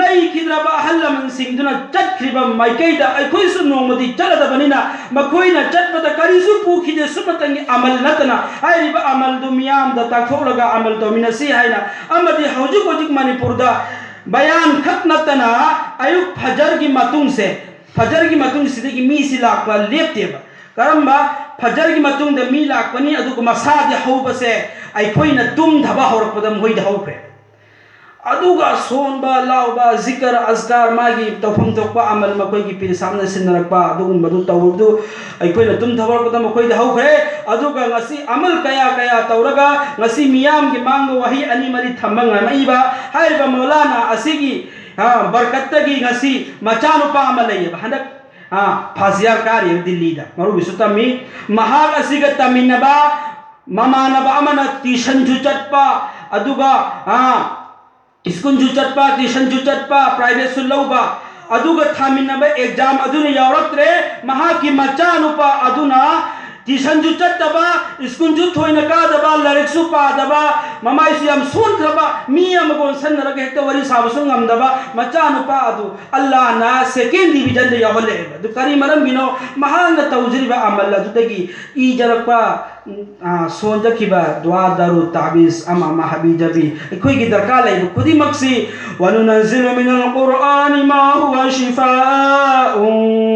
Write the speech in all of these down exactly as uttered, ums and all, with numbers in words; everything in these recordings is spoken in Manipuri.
ꯂꯩꯈꯤꯗ꯭ꯔꯕ ꯑꯍꯜ ꯂꯃꯟꯁꯤꯡꯗꯨꯅ ꯆꯠꯈ꯭ꯔꯤꯕ ꯃꯥꯏꯀꯩꯗ ꯑꯩꯈꯣꯏꯁꯨ ꯅꯣꯡꯃꯗꯤ ꯆꯠꯂꯗꯕꯅꯤꯅ, ꯃꯈꯣꯏꯅ ꯆꯠꯄꯗ ꯀꯔꯤꯁꯨ ꯄꯨꯈꯤꯗꯦ꯫ ꯁꯨꯝꯃꯇꯪꯒꯤ ꯑꯃꯜ ꯅꯠꯇꯅ ꯍꯥꯏꯔꯤꯕ ꯑꯃꯜꯗꯨ ꯃꯤꯌꯥꯝꯗ ꯇꯥꯛꯊꯣꯛꯂꯒ ꯑꯃꯜ ꯇꯧꯃꯤꯟꯅꯁꯤ ꯍꯥꯏꯅ, ꯑꯃꯗꯤ ꯍꯧꯖꯤꯛ ꯍꯧꯖꯤꯛ ꯃꯅꯤꯄꯨꯔꯗ ꯕꯌꯥꯟ ꯈꯛ ꯅꯠꯇꯅ ꯑꯌꯨꯛ ꯐꯖꯔꯒꯤ ꯃꯇꯨꯡꯁꯦ, ꯐꯖꯔꯒꯤ ꯃꯇꯨꯡꯁꯤꯗꯒꯤ ꯃꯤꯁꯤ ꯂꯥꯛꯄ ꯂꯦꯞꯇꯦꯕ꯫ ꯀꯔꯝꯕ? ꯐꯖꯔꯒꯤ ꯃꯇꯨꯡꯗ ꯃꯤ ꯂꯥꯛꯄꯅꯤ, ꯑꯗꯨꯒ ꯃꯁꯥꯗꯤ ꯍꯧꯕꯁꯦ ꯑꯩꯈꯣꯏꯅ ꯇꯨꯝꯊꯕ ꯍꯧꯔꯛꯄꯗ ꯃꯈꯣꯏꯗ ꯍꯧꯈ꯭ꯔꯦ꯫ ꯑꯗꯨꯒ ꯁꯣꯟꯕ, ꯂꯥꯎꯕ, ꯖꯤꯀꯔ, ꯑꯖꯀꯥꯔ, ꯃꯥꯒꯤ ꯇꯧꯐꯝ ꯊꯣꯛꯄ ꯑꯃꯜ ꯃꯈꯣꯏꯒꯤ ꯄꯤꯔꯁꯥꯞꯅ ꯁꯤꯟꯅꯔꯛꯄ ꯑꯗꯨꯒꯨꯝꯕꯗꯨ ꯇꯧꯕꯗꯨ ꯑꯩꯈꯣꯏꯅ ꯇꯨꯝꯊꯕ ꯍꯧꯔꯛꯄꯗ ꯃꯈꯣꯏꯗ ꯍꯧꯈ꯭ꯔꯦ꯫ ꯑꯗꯨꯒ ꯉꯁꯤ ꯑꯃꯜ ꯀꯌꯥ ꯀꯌꯥ ꯇꯧꯔꯒ ꯉꯁꯤ ꯃꯤꯌꯥꯝꯒꯤ ꯃꯥꯡꯗ ꯋꯥꯍꯩ ꯑꯅꯤ ꯃꯔꯤ ꯊꯝꯕ ꯉꯝꯃꯛꯏꯕ ꯍꯥꯏꯔꯤꯕ ꯃꯧꯂꯥꯅꯥ ꯑꯁꯤꯒꯤ, ꯑ, ꯕꯔꯀꯠꯇꯒꯤ ꯉꯁꯤ ꯃꯆꯥꯅꯨꯄꯥ ꯑꯃ ꯂꯩꯌꯦꯕ, ꯍꯟꯗꯛ, ꯑ, ꯐꯥꯖꯤꯌꯥꯔ ꯀꯥꯔꯤꯕ ꯗꯤꯜꯂꯤꯗ ꯃꯔꯨꯕꯤꯁꯨ ꯇꯝꯃꯤ꯫ ꯃꯍꯥꯛ ꯑꯁꯤꯒ ꯇꯝꯃꯤꯟꯅꯕ ꯃꯃꯥꯟꯅꯕ ꯑꯃꯅ ꯇ꯭ꯌꯨꯁꯟꯁꯨ ꯆꯠꯄ, ꯑꯗꯨꯒ, ꯑ, ꯁ꯭ꯀꯨꯜꯁꯨ ꯆꯠꯄ, ꯇ꯭ꯌꯨꯁꯟꯁꯨ ꯆꯠꯄ, ꯄ꯭ꯔꯥꯏꯚꯦꯠꯁꯨ ꯂꯧꯕ, ꯑꯗꯨꯒ ꯊꯥꯃꯤꯟꯅꯕ ꯑꯦꯛꯖꯥꯝ ꯑꯗꯨꯅ ꯌꯥꯎꯔꯛꯇ꯭ꯔꯦ꯫ ꯃꯍꯥꯛꯀꯤ ꯃꯆꯥꯅꯨꯄꯥ ꯑꯗꯨꯅ ꯇ꯭ꯌꯨꯁꯟꯁꯨ ꯆꯠꯇꯕ, ꯁ꯭ꯀꯨꯜꯁꯨ ꯊꯣꯏꯅ ꯀꯥꯗꯕ, ꯂꯥꯏꯔꯤꯛꯁꯨ ꯄꯥꯗꯕ, ꯃꯃꯥꯏꯁꯨ ꯌꯥꯝ ꯁꯣꯟꯈ꯭ꯔꯕ, ꯃꯤ ꯑꯃꯒ ꯑꯣꯟꯁꯟꯅꯔꯒ ꯍꯦꯛꯇ ꯋꯥꯔꯤ ꯁꯥꯕꯁꯨ ꯉꯝꯗꯕ ꯃꯆꯥꯅꯨꯄꯥ ꯑꯗꯨ ꯑꯜꯂꯥꯅ ꯁꯦꯀꯦꯟ ꯗꯤꯚꯤꯖꯟꯗ ꯌꯥꯎꯍꯜꯂꯛꯑꯦꯕ꯫ ꯑꯗꯨ ꯀꯔꯤ ꯃꯔꯝꯒꯤꯅꯣ? ꯃꯍꯥꯛꯅ ꯇꯧꯖꯔꯤꯕ ꯑꯃꯜ ꯑꯗꯨꯗꯒꯤ ꯏꯖꯔꯛꯄ, ꯑ, ꯁꯣꯟꯖꯈꯤꯕ ꯗꯨꯋꯥ, ꯗꯥꯔꯨ, ꯇꯥꯕꯤꯖ ꯑꯃ ꯑꯃ, ꯍꯥꯕꯤ ꯖꯥꯕꯤ, ꯑꯩꯈꯣꯏꯒꯤ ꯗꯔꯀꯥꯔ ꯂꯩꯕ ꯈꯨꯗꯤꯡꯃꯛꯁꯤ, "وننزل من القرآن ما هو شفاء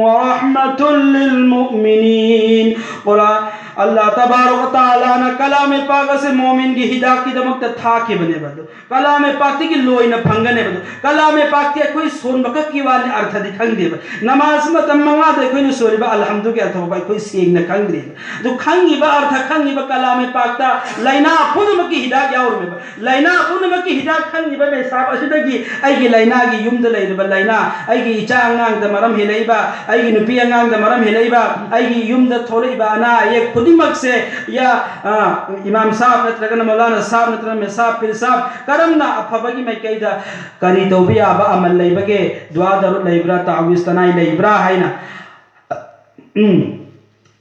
ورحمة للمؤمنين." ꯀꯨꯔꯥꯟ, ꯑꯜꯂꯥ ꯇꯕꯥꯔꯛ ꯋ ꯇꯥꯂꯥꯅ ꯀꯂꯥꯃꯦ ꯄꯥꯛ ꯑꯁꯤ ꯃꯣꯃꯤꯟꯒꯤ ꯍꯤꯗꯥꯛꯀꯤꯗꯃꯛꯇ ꯊꯥꯈꯤꯕꯅꯦꯕ꯫ ꯑꯗꯨ ꯀꯂꯥꯃꯦ ꯄꯥꯛꯇꯒꯤ ꯂꯣꯏꯅ ꯐꯪꯒꯅꯦꯕ꯫ ꯑꯗꯨ ꯀꯂꯥꯃꯦ ꯄꯥꯛꯇꯤ ꯑꯩꯈꯣꯏ ꯁꯣꯟꯕ ꯈꯛꯀꯤ ꯋꯥꯅꯤ, ꯑꯔꯊꯗꯤ ꯈꯪꯗꯦꯕ꯫ ꯅꯃꯥꯖ ꯃꯇꯝ ꯃꯉꯥꯗ ꯑꯩꯈꯣꯏꯅ ꯁꯣꯜꯂꯤꯕ ꯑꯜꯍꯝꯗꯨꯒꯤ ꯑꯔꯊ ꯐꯥꯎꯕ ꯑꯩꯈꯣꯏ ꯁꯦꯡꯅ ꯈꯪꯗ꯭ꯔꯦꯕ꯫ ꯑꯗꯨ ꯈꯪꯉꯤꯕ ꯑꯔꯊ, ꯈꯪꯉꯤꯕ ꯀꯂꯥꯃꯦ ꯄꯥꯛꯇ ꯂꯥꯏꯅꯥ ꯄꯨꯝꯅꯃꯛꯀꯤ ꯍꯤꯗꯥꯛ ꯌꯥꯎꯔꯝꯃꯦꯕ꯫ ꯂꯥꯏꯅꯥ ꯄꯨꯝꯅꯃꯛꯀꯤ ꯍꯤꯗꯥꯛ ꯈꯪꯉꯤꯕ ꯃꯦꯁꯥꯕ ꯑꯁꯤꯗꯒꯤ ꯑꯩꯒꯤ ꯂꯥꯏꯅꯥꯒꯤ ꯌꯨꯝꯗ ꯂꯩꯔꯤꯕ ꯂꯥꯏꯅꯥ, ꯑꯩꯒꯤ ꯏꯆꯥ ꯑꯉꯥꯡꯗ ꯃꯔꯝ ꯍꯦꯜꯂꯛꯏꯕ, ꯑꯩꯒꯤ ꯅꯨꯄꯤ ꯑꯉꯥꯡꯗ ꯃꯔꯝ ꯍꯦꯜꯂꯛꯏꯕ, ꯑꯩꯒꯤ ꯌꯨꯝꯗ ꯊꯣꯛꯂꯛꯏꯕ ꯑꯅꯥ ꯑꯌꯦꯛ ꯈꯨꯗꯤꯡꯃꯛꯁꯦ, ꯌꯥ, ꯑ, ꯏꯃꯥꯝ ꯁꯥꯕ ꯅꯠꯇ꯭ꯔꯒꯅ ꯃꯧꯂꯥꯅꯥ ꯁꯥꯕ ꯅꯠꯇ꯭ꯔꯒꯅ ꯃꯦꯁꯥꯕ, ꯄꯤꯔ ꯁꯥꯕ, ꯀꯔꯝꯅ ꯑꯐꯕꯒꯤ ꯃꯥꯏꯀꯩꯗ ꯀꯔꯤ ꯇꯧꯕ ꯌꯥꯕ ꯑꯃꯜ ꯂꯩꯕꯒꯦ? ꯗꯨꯋꯥ ꯗꯔꯨꯗ ꯂꯩꯕ꯭ꯔꯥ? ꯇꯥꯋꯤꯖ ꯇꯅꯥꯏ ꯂꯩꯕ꯭ꯔꯥ? ꯍꯥꯏꯅ꯫ ꯎꯝ꯫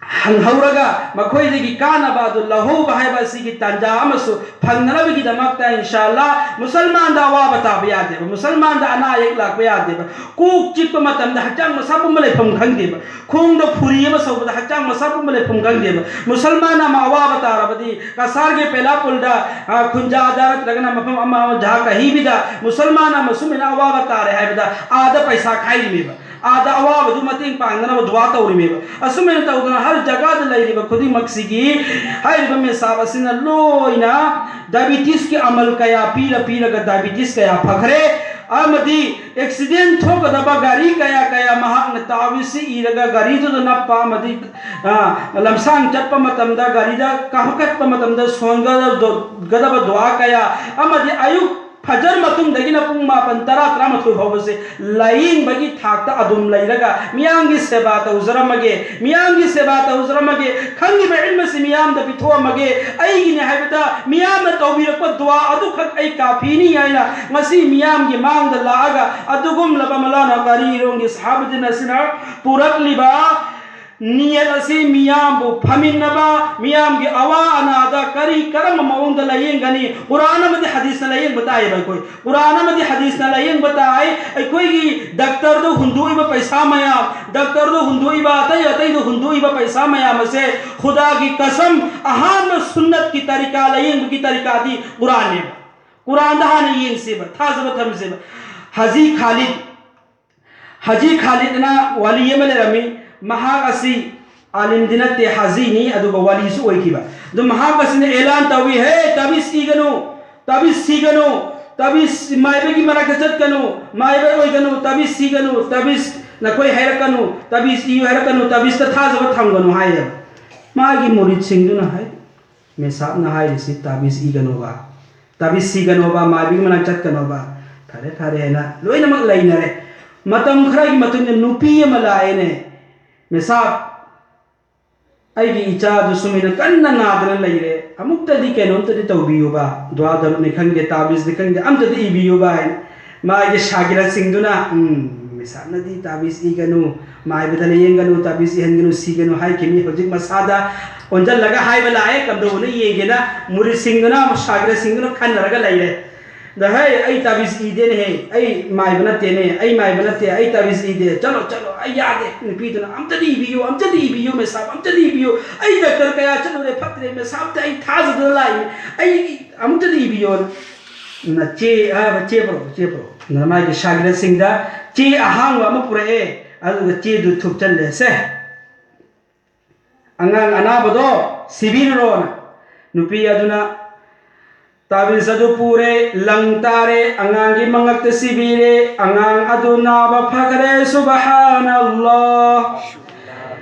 ꯍꯪꯍꯧꯔꯒ ꯃꯈꯣꯏꯗꯒꯤ ꯀꯥꯟꯅꯕ ꯑꯗꯨ ꯂꯧꯍꯧꯕ ꯍꯥꯏꯕ ꯑꯁꯤꯒꯤ ꯇꯥꯟꯖꯥ ꯑꯃꯁꯨ ꯐꯪꯅꯅꯕꯒꯤꯗꯃꯛꯇ, ꯏꯟꯁꯥ ꯑꯜꯂꯥ, ꯃꯨꯁꯜꯃꯥꯟꯗ ꯑꯋꯥꯕ ꯇꯥꯕ ꯌꯥꯗꯦꯕ, ꯃꯨꯁꯜꯃꯥꯟꯗ ꯑꯅꯥ ꯑꯌꯦꯛ ꯂꯥꯛꯄ ꯌꯥꯗꯦꯕ꯫ ꯀꯣꯛ ꯆꯤꯛꯄ ꯃꯇꯝꯗ ꯍꯛꯆꯥꯡ ꯃꯁꯥ ꯄꯨꯝꯕ ꯂꯩꯐꯝ ꯈꯪꯗꯦꯕ, ꯈꯣꯡꯗ ꯐꯨꯔꯤ ꯑꯃ ꯁꯧꯕꯗ ꯍꯛꯆꯥꯡ ꯃꯁꯥ ꯄꯨꯝꯕ ꯂꯩꯐꯝ ꯈꯪꯗꯦꯕ꯫ ꯃꯨꯁꯜꯃꯥꯟ ꯑꯃ ꯑꯋꯥꯕ ꯇꯥꯔꯕꯗꯤ ꯀꯁꯥꯔꯒꯤ ꯄꯦꯂꯥꯄꯨꯜꯗ, ꯑ, ꯈꯨꯟꯖꯥꯗ ꯅꯠꯇ꯭ꯔꯒꯅ ꯃꯐꯝ ꯑꯃ, ꯑꯃ ꯖꯍꯥ ꯀꯍꯤꯕꯤꯗ ꯃꯨꯁꯜꯃꯥꯟ ꯑꯃ ꯁꯨꯃꯥꯏꯅ ꯑꯋꯥꯕ ꯇꯥꯔꯦ ꯍꯥꯏꯕꯗ ꯑꯥꯗ ꯄꯩꯁꯥ ꯈꯥꯏꯔꯤꯃꯦꯕ, ꯑꯥꯗ ꯑꯋꯥꯕꯗꯨ ꯃꯇꯦꯡ ꯄꯥꯡꯅꯅꯕ ꯗꯨꯋꯥ ꯇꯧꯔꯤꯃꯦꯕ꯫ ꯑꯁꯨꯃꯥꯏꯅ ꯇꯧꯗꯅ ꯍꯔ ꯖꯒꯥꯗ ꯂꯩꯔꯤꯕ ꯈꯨꯗꯤꯡꯃꯛꯁꯤꯒꯤ ꯍꯥꯏꯔꯤꯕ ꯃꯦꯁꯥꯕ ꯑꯁꯤꯅ ꯂꯣꯏꯅ ꯗꯥꯏꯕꯤꯇꯤꯁꯀꯤ ꯑꯃꯜ ꯀꯌꯥ ꯄꯤꯔ ꯄꯤꯔꯒ ꯗꯥꯏꯕꯤꯇꯤꯁ ꯀꯌꯥ ꯐꯈ꯭ꯔꯦ꯫ ꯑꯃꯗꯤ ꯑꯦꯛꯁꯤꯗꯦꯟ ꯊꯣꯛꯀꯗꯕ ꯒꯥꯔꯤ ꯀꯌꯥ ꯀꯌꯥ ꯃꯍꯥꯛꯅ ꯇꯥꯕꯤꯁꯤ ꯏꯔꯒ ꯒꯥꯔꯤꯗꯨꯗ ꯅꯞꯄ ꯑꯃꯗꯤ, ꯑ, ꯂꯝꯁꯥꯡ ꯆꯠꯄ ꯃꯇꯝꯗ ꯒꯥꯔꯤꯗ ꯀꯥꯈꯠꯄ ꯃꯇꯝꯗ ꯁꯣꯟꯒꯗꯕ ꯗꯨꯋꯥ ꯀꯌꯥ ꯑꯃꯗꯤ ꯑꯌꯨꯛ ꯐꯖꯔ ꯃꯇꯨꯡꯗꯒꯤꯅ ꯄꯨꯡ ꯃꯥꯄꯟ, ꯇꯔꯥ, ꯇꯔꯥꯃꯥꯊꯣꯏ ꯐꯥꯎꯕꯁꯦ ꯂꯥꯏꯌꯦꯡꯕꯒꯤ ꯊꯥꯛꯇ ꯑꯗꯨꯝ ꯂꯩꯔꯒ ꯃꯤꯌꯥꯝꯒꯤ ꯁꯦꯕꯥ ꯇꯧꯖꯔꯝꯃꯒꯦ, ꯃꯤꯌꯥꯝꯒꯤ ꯁꯦꯕꯥ ꯇꯧꯖꯔꯝꯃꯒꯦ, ꯈꯪꯉꯤꯕ ꯏꯜꯃ ꯑꯁꯤ ꯃꯤꯌꯥꯝꯗ ꯄꯤꯊꯣꯛꯑꯝꯃꯒꯦ, ꯑꯩꯒꯤꯅꯤ ꯍꯥꯏꯕꯗ ꯃꯤꯌꯥꯝꯅ ꯇꯧꯕꯤꯔꯛꯄ ꯗꯨꯋꯥ ꯑꯗꯨꯈꯛ ꯑꯩ ꯀꯥꯐꯤꯅꯤ ꯍꯥꯏꯅ ꯉꯁꯤ ꯃꯤꯌꯥꯝꯒꯤ ꯃꯥꯡꯗ ꯂꯥꯛꯑꯒ ꯑꯗꯨꯒꯨꯝꯂꯕ ꯃꯂꯥꯅ ꯀꯔꯤꯔꯣꯝꯒꯤ ꯁꯍꯥꯕꯗꯤꯟ ꯑꯁꯤꯅ ꯄꯨꯔꯛꯂꯤꯕ ꯅꯤꯌꯠ ꯑꯁꯤ ꯃꯤꯌꯥꯝꯕꯨ ꯐꯃꯤꯟꯅꯕ, ꯃꯤꯌꯥꯝꯒꯤ ꯑꯋꯥ ꯑꯅꯥꯗ ꯀꯔꯤ ꯀꯔꯝꯕ ꯃꯑꯣꯡꯗ ꯂꯥꯏꯌꯦꯡꯒꯅꯤ? ꯀꯨꯔꯥꯟ ꯑꯃꯗꯤ ꯍꯗꯤꯁꯅ ꯂꯥꯏꯌꯦꯡꯕ ꯇꯥꯏꯌꯦꯕ ꯑꯩꯈꯣꯏ꯫ ꯀꯨꯔꯥꯟ ꯑꯃꯗꯤ ꯍꯗꯤꯁꯅ ꯂꯥꯏꯌꯦꯡꯕ ꯇꯥꯏ꯫ ꯑꯩꯈꯣꯏꯒꯤ ꯗꯥꯛꯇꯔꯗ ꯍꯨꯟꯗꯣꯛꯏꯕ ꯄꯩꯁꯥ ꯃꯌꯥꯝ, ꯗꯥꯛꯇꯔꯗ ꯍꯨꯟꯗꯣꯛꯏꯕ, ꯑꯇꯩ ꯑꯇꯩꯗ ꯍꯨꯟꯗꯣꯛꯏꯕ ꯄꯩꯁꯥ ꯃꯌꯥꯝ ꯑꯁꯦ ꯈꯨꯗꯥꯒꯤ ꯀꯁꯝ, ꯑꯍꯥꯟꯕ ꯁꯨꯟꯅꯠꯀꯤ ꯇꯔꯤꯀꯥ, ꯂꯥꯏꯌꯦꯡꯕꯒꯤ ꯇꯔꯤꯀꯥꯗꯤ ꯀꯨꯔꯥꯟꯅꯦꯕ꯫ ꯀꯨꯔꯥꯟꯗ ꯍꯥꯟꯅ ꯌꯦꯡꯁꯦꯕ, ꯊꯥꯖꯕ ꯊꯝꯁꯦꯕ꯫ ꯍꯥꯖꯤ ꯈꯥꯂꯤꯗ, ꯍꯥꯖꯤ ꯈꯥꯂꯤꯗꯅ ꯋꯥꯂꯤ ꯑꯃ ꯂꯩꯔꯝꯃꯤ꯫ ꯃꯍꯥꯛ ꯑꯁꯤ ꯑꯥꯂꯤꯝꯗꯤ ꯅꯠꯇꯦ, ꯍꯥꯖꯤꯅꯤ, ꯑꯗꯨꯒ ꯋꯥꯂꯤꯁꯨ ꯑꯣꯏꯈꯤꯕ꯫ ꯑꯗꯨ ꯃꯍꯥꯛ ꯑꯁꯤꯅ ꯑꯦꯂꯥꯟ ꯇꯧꯏ, "ꯍꯦ, ꯇꯥꯕꯤꯁ ꯏꯒꯅꯨ, ꯇꯥꯕꯤꯁ ꯁꯤꯒꯅꯨ, ꯇꯥꯕꯤꯁ ꯃꯥꯏꯕꯒꯤ ꯃꯅꯥꯛꯇ ꯆꯠꯀꯅꯨ, ꯃꯥꯏꯕ ꯑꯣꯏꯒꯅꯨ, ꯇꯥꯕꯤꯁ ꯁꯤꯒꯅꯨ, ꯇꯥꯕꯤꯁ ꯅꯈꯣꯏ ꯍꯥꯏꯔꯛꯀꯅꯨ, ꯇꯥꯕꯤꯁ ꯏꯌꯨ ꯍꯥꯏꯔꯛꯀꯅꯨ, ꯇꯥꯕꯤꯁꯇ ꯊꯥꯖꯕ ꯊꯝꯒꯅꯨ" ꯍꯥꯏꯌꯦꯕ꯫ ꯃꯥꯒꯤ ꯃꯨꯔꯤꯠꯁꯤꯡꯗꯨꯅ ꯍꯥꯏ, "ꯃꯦꯁꯥꯞꯅ ꯍꯥꯏꯔꯤꯁꯤ ꯇꯥꯕꯤꯁ ꯏꯒꯅꯣꯕ, ꯇꯥꯕꯤꯁ ꯁꯤꯒꯅꯣꯕ, ꯃꯥꯏꯕꯤꯒꯤ ꯃꯅꯥꯛ ꯆꯠꯀꯅꯣꯕ, ꯐꯔꯦ ꯐꯔꯦ" ꯍꯥꯏꯅ ꯂꯣꯏꯅꯃꯛ ꯂꯩꯅꯔꯦ꯫ ꯃꯇꯝ ꯈꯔꯒꯤ ꯃꯇꯨꯡꯗ ꯅꯨꯄꯤ ꯑꯃ ꯂꯥꯛꯑꯦꯅꯦ, "ꯃꯦꯁꯥꯞ, ꯑꯩꯒꯤ ꯏꯆꯥꯗꯨ ꯁꯨꯃꯥꯏꯅ ꯀꯟꯅ ꯅꯥꯗꯅ ꯂꯩꯔꯦ, ꯑꯃꯨꯛꯇꯗꯤ ꯀꯩꯅꯣꯝꯇꯗꯤ ꯇꯧꯕꯤꯌꯨꯕ, ꯗꯨꯋꯥ ꯗꯔꯨꯗꯅꯤ ꯈꯪꯗꯦ, ꯇꯥꯕꯤꯁꯅꯤ ꯈꯪꯗꯦ, ꯑꯝꯇꯗꯤ ꯏꯕꯤꯌꯨꯕ" ꯍꯥꯏꯅ ꯃꯥꯒꯤ ꯁꯥꯒꯤꯔꯠꯁꯤꯡꯗꯨꯅ, ꯎꯝ, ꯁꯥꯞꯅꯗꯤ ꯇꯥꯕꯤꯁ ꯏꯒꯅꯨ, ꯃꯥꯏꯕꯗ ꯂꯥꯌꯦꯡꯒꯅꯨ, ꯇꯥꯕꯤꯁ ꯏꯍꯟꯒꯅꯨ, ꯁꯤꯒꯅꯨ ꯍꯥꯏꯈꯤꯕꯅꯤ꯫ ꯍꯧꯖꯤꯛ ꯃꯁꯥꯗ ꯑꯣꯟꯁꯤꯜꯂꯒ ꯍꯥꯏꯕ ꯂꯥꯛꯑꯦ꯫ ꯀꯝꯗꯧꯕꯅ ꯌꯦꯡꯒꯦꯅ ꯃꯨꯔꯤꯠꯁꯤꯡꯗꯨꯅ, ꯁꯥꯒꯤꯔꯁꯤꯡꯗꯨꯅ ꯈꯟꯅꯔꯒ ꯂꯩꯔꯦ꯫ ꯑꯗ, "ꯍꯩ, ꯑꯩ ꯇꯥꯕꯤꯁ ꯏꯗꯦꯅꯦꯍꯦ, ꯑꯩ ꯃꯥꯏꯕ ꯅꯠꯇꯦꯅꯦ, ꯑꯩ ꯃꯥꯏꯕ ꯅꯠꯇꯦ, ꯑꯩ ꯇꯥꯕꯤꯁ ꯏꯗꯦ, ꯆꯠꯂꯣ, ꯆꯠꯂꯣ, ꯑꯩ ꯌꯥꯗꯦ꯫" ꯅꯨꯄꯤꯗꯨꯅ, "ꯑꯝꯇꯗꯤ ꯏꯕꯤꯌꯨ, ꯑꯝꯇꯗꯤ ꯏꯕꯤꯌꯨ, ꯃꯦꯁꯥꯞ, ꯑꯝꯇꯗꯤ ꯏꯕꯤꯌꯨ, ꯑꯩ ꯗꯥꯛꯇꯔ ꯀꯌꯥ ꯆꯠꯂꯨꯔꯦ, ꯐꯠꯇ꯭ꯔꯦ, ꯃꯦꯁꯥꯞꯇ ꯑꯩ ꯊꯥꯖꯗꯅ ꯂꯥꯛꯏꯅꯦ, ꯑꯩ ꯑꯝꯇꯗꯤ ꯏꯕꯤꯌꯣꯅ"꯫ ꯅ ꯆꯦ, ꯑ, ꯆꯦ ꯄꯨꯔꯛꯑꯣ, ꯆꯦ ꯄꯨꯔꯛꯑꯣ꯫ ꯅ ꯃꯥꯒꯤ ꯁꯥꯒꯤꯔꯁꯤꯡꯗ ꯆꯦ ꯑꯍꯥꯡꯕ ꯑꯃ ꯄꯨꯔꯛꯑꯦ, ꯑꯗꯨꯒ ꯆꯦꯗꯨ ꯊꯨꯞꯆꯜꯂꯦ꯫ "ꯁꯦ, ꯑꯉꯥꯡ ꯑꯅꯥꯕꯗꯣ ꯁꯤꯕꯤꯔꯨꯔꯣꯅ"꯫ ꯅꯨꯄꯤ ꯑꯗꯨꯅ ꯇꯥꯕꯤꯁ ꯑꯗꯨ ꯄꯨꯔꯦ, ꯂꯪ ꯇꯥꯔꯦ, ꯑꯉꯥꯡꯒꯤ ꯃꯉꯛꯇ ꯁꯤꯕꯤꯔꯦ, ꯑꯉꯥꯡ ꯑꯗꯨ ꯅꯥꯕ ꯐꯈ꯭ꯔꯦ꯫ ꯁꯨꯕꯍꯥꯅꯜꯂꯥꯍ!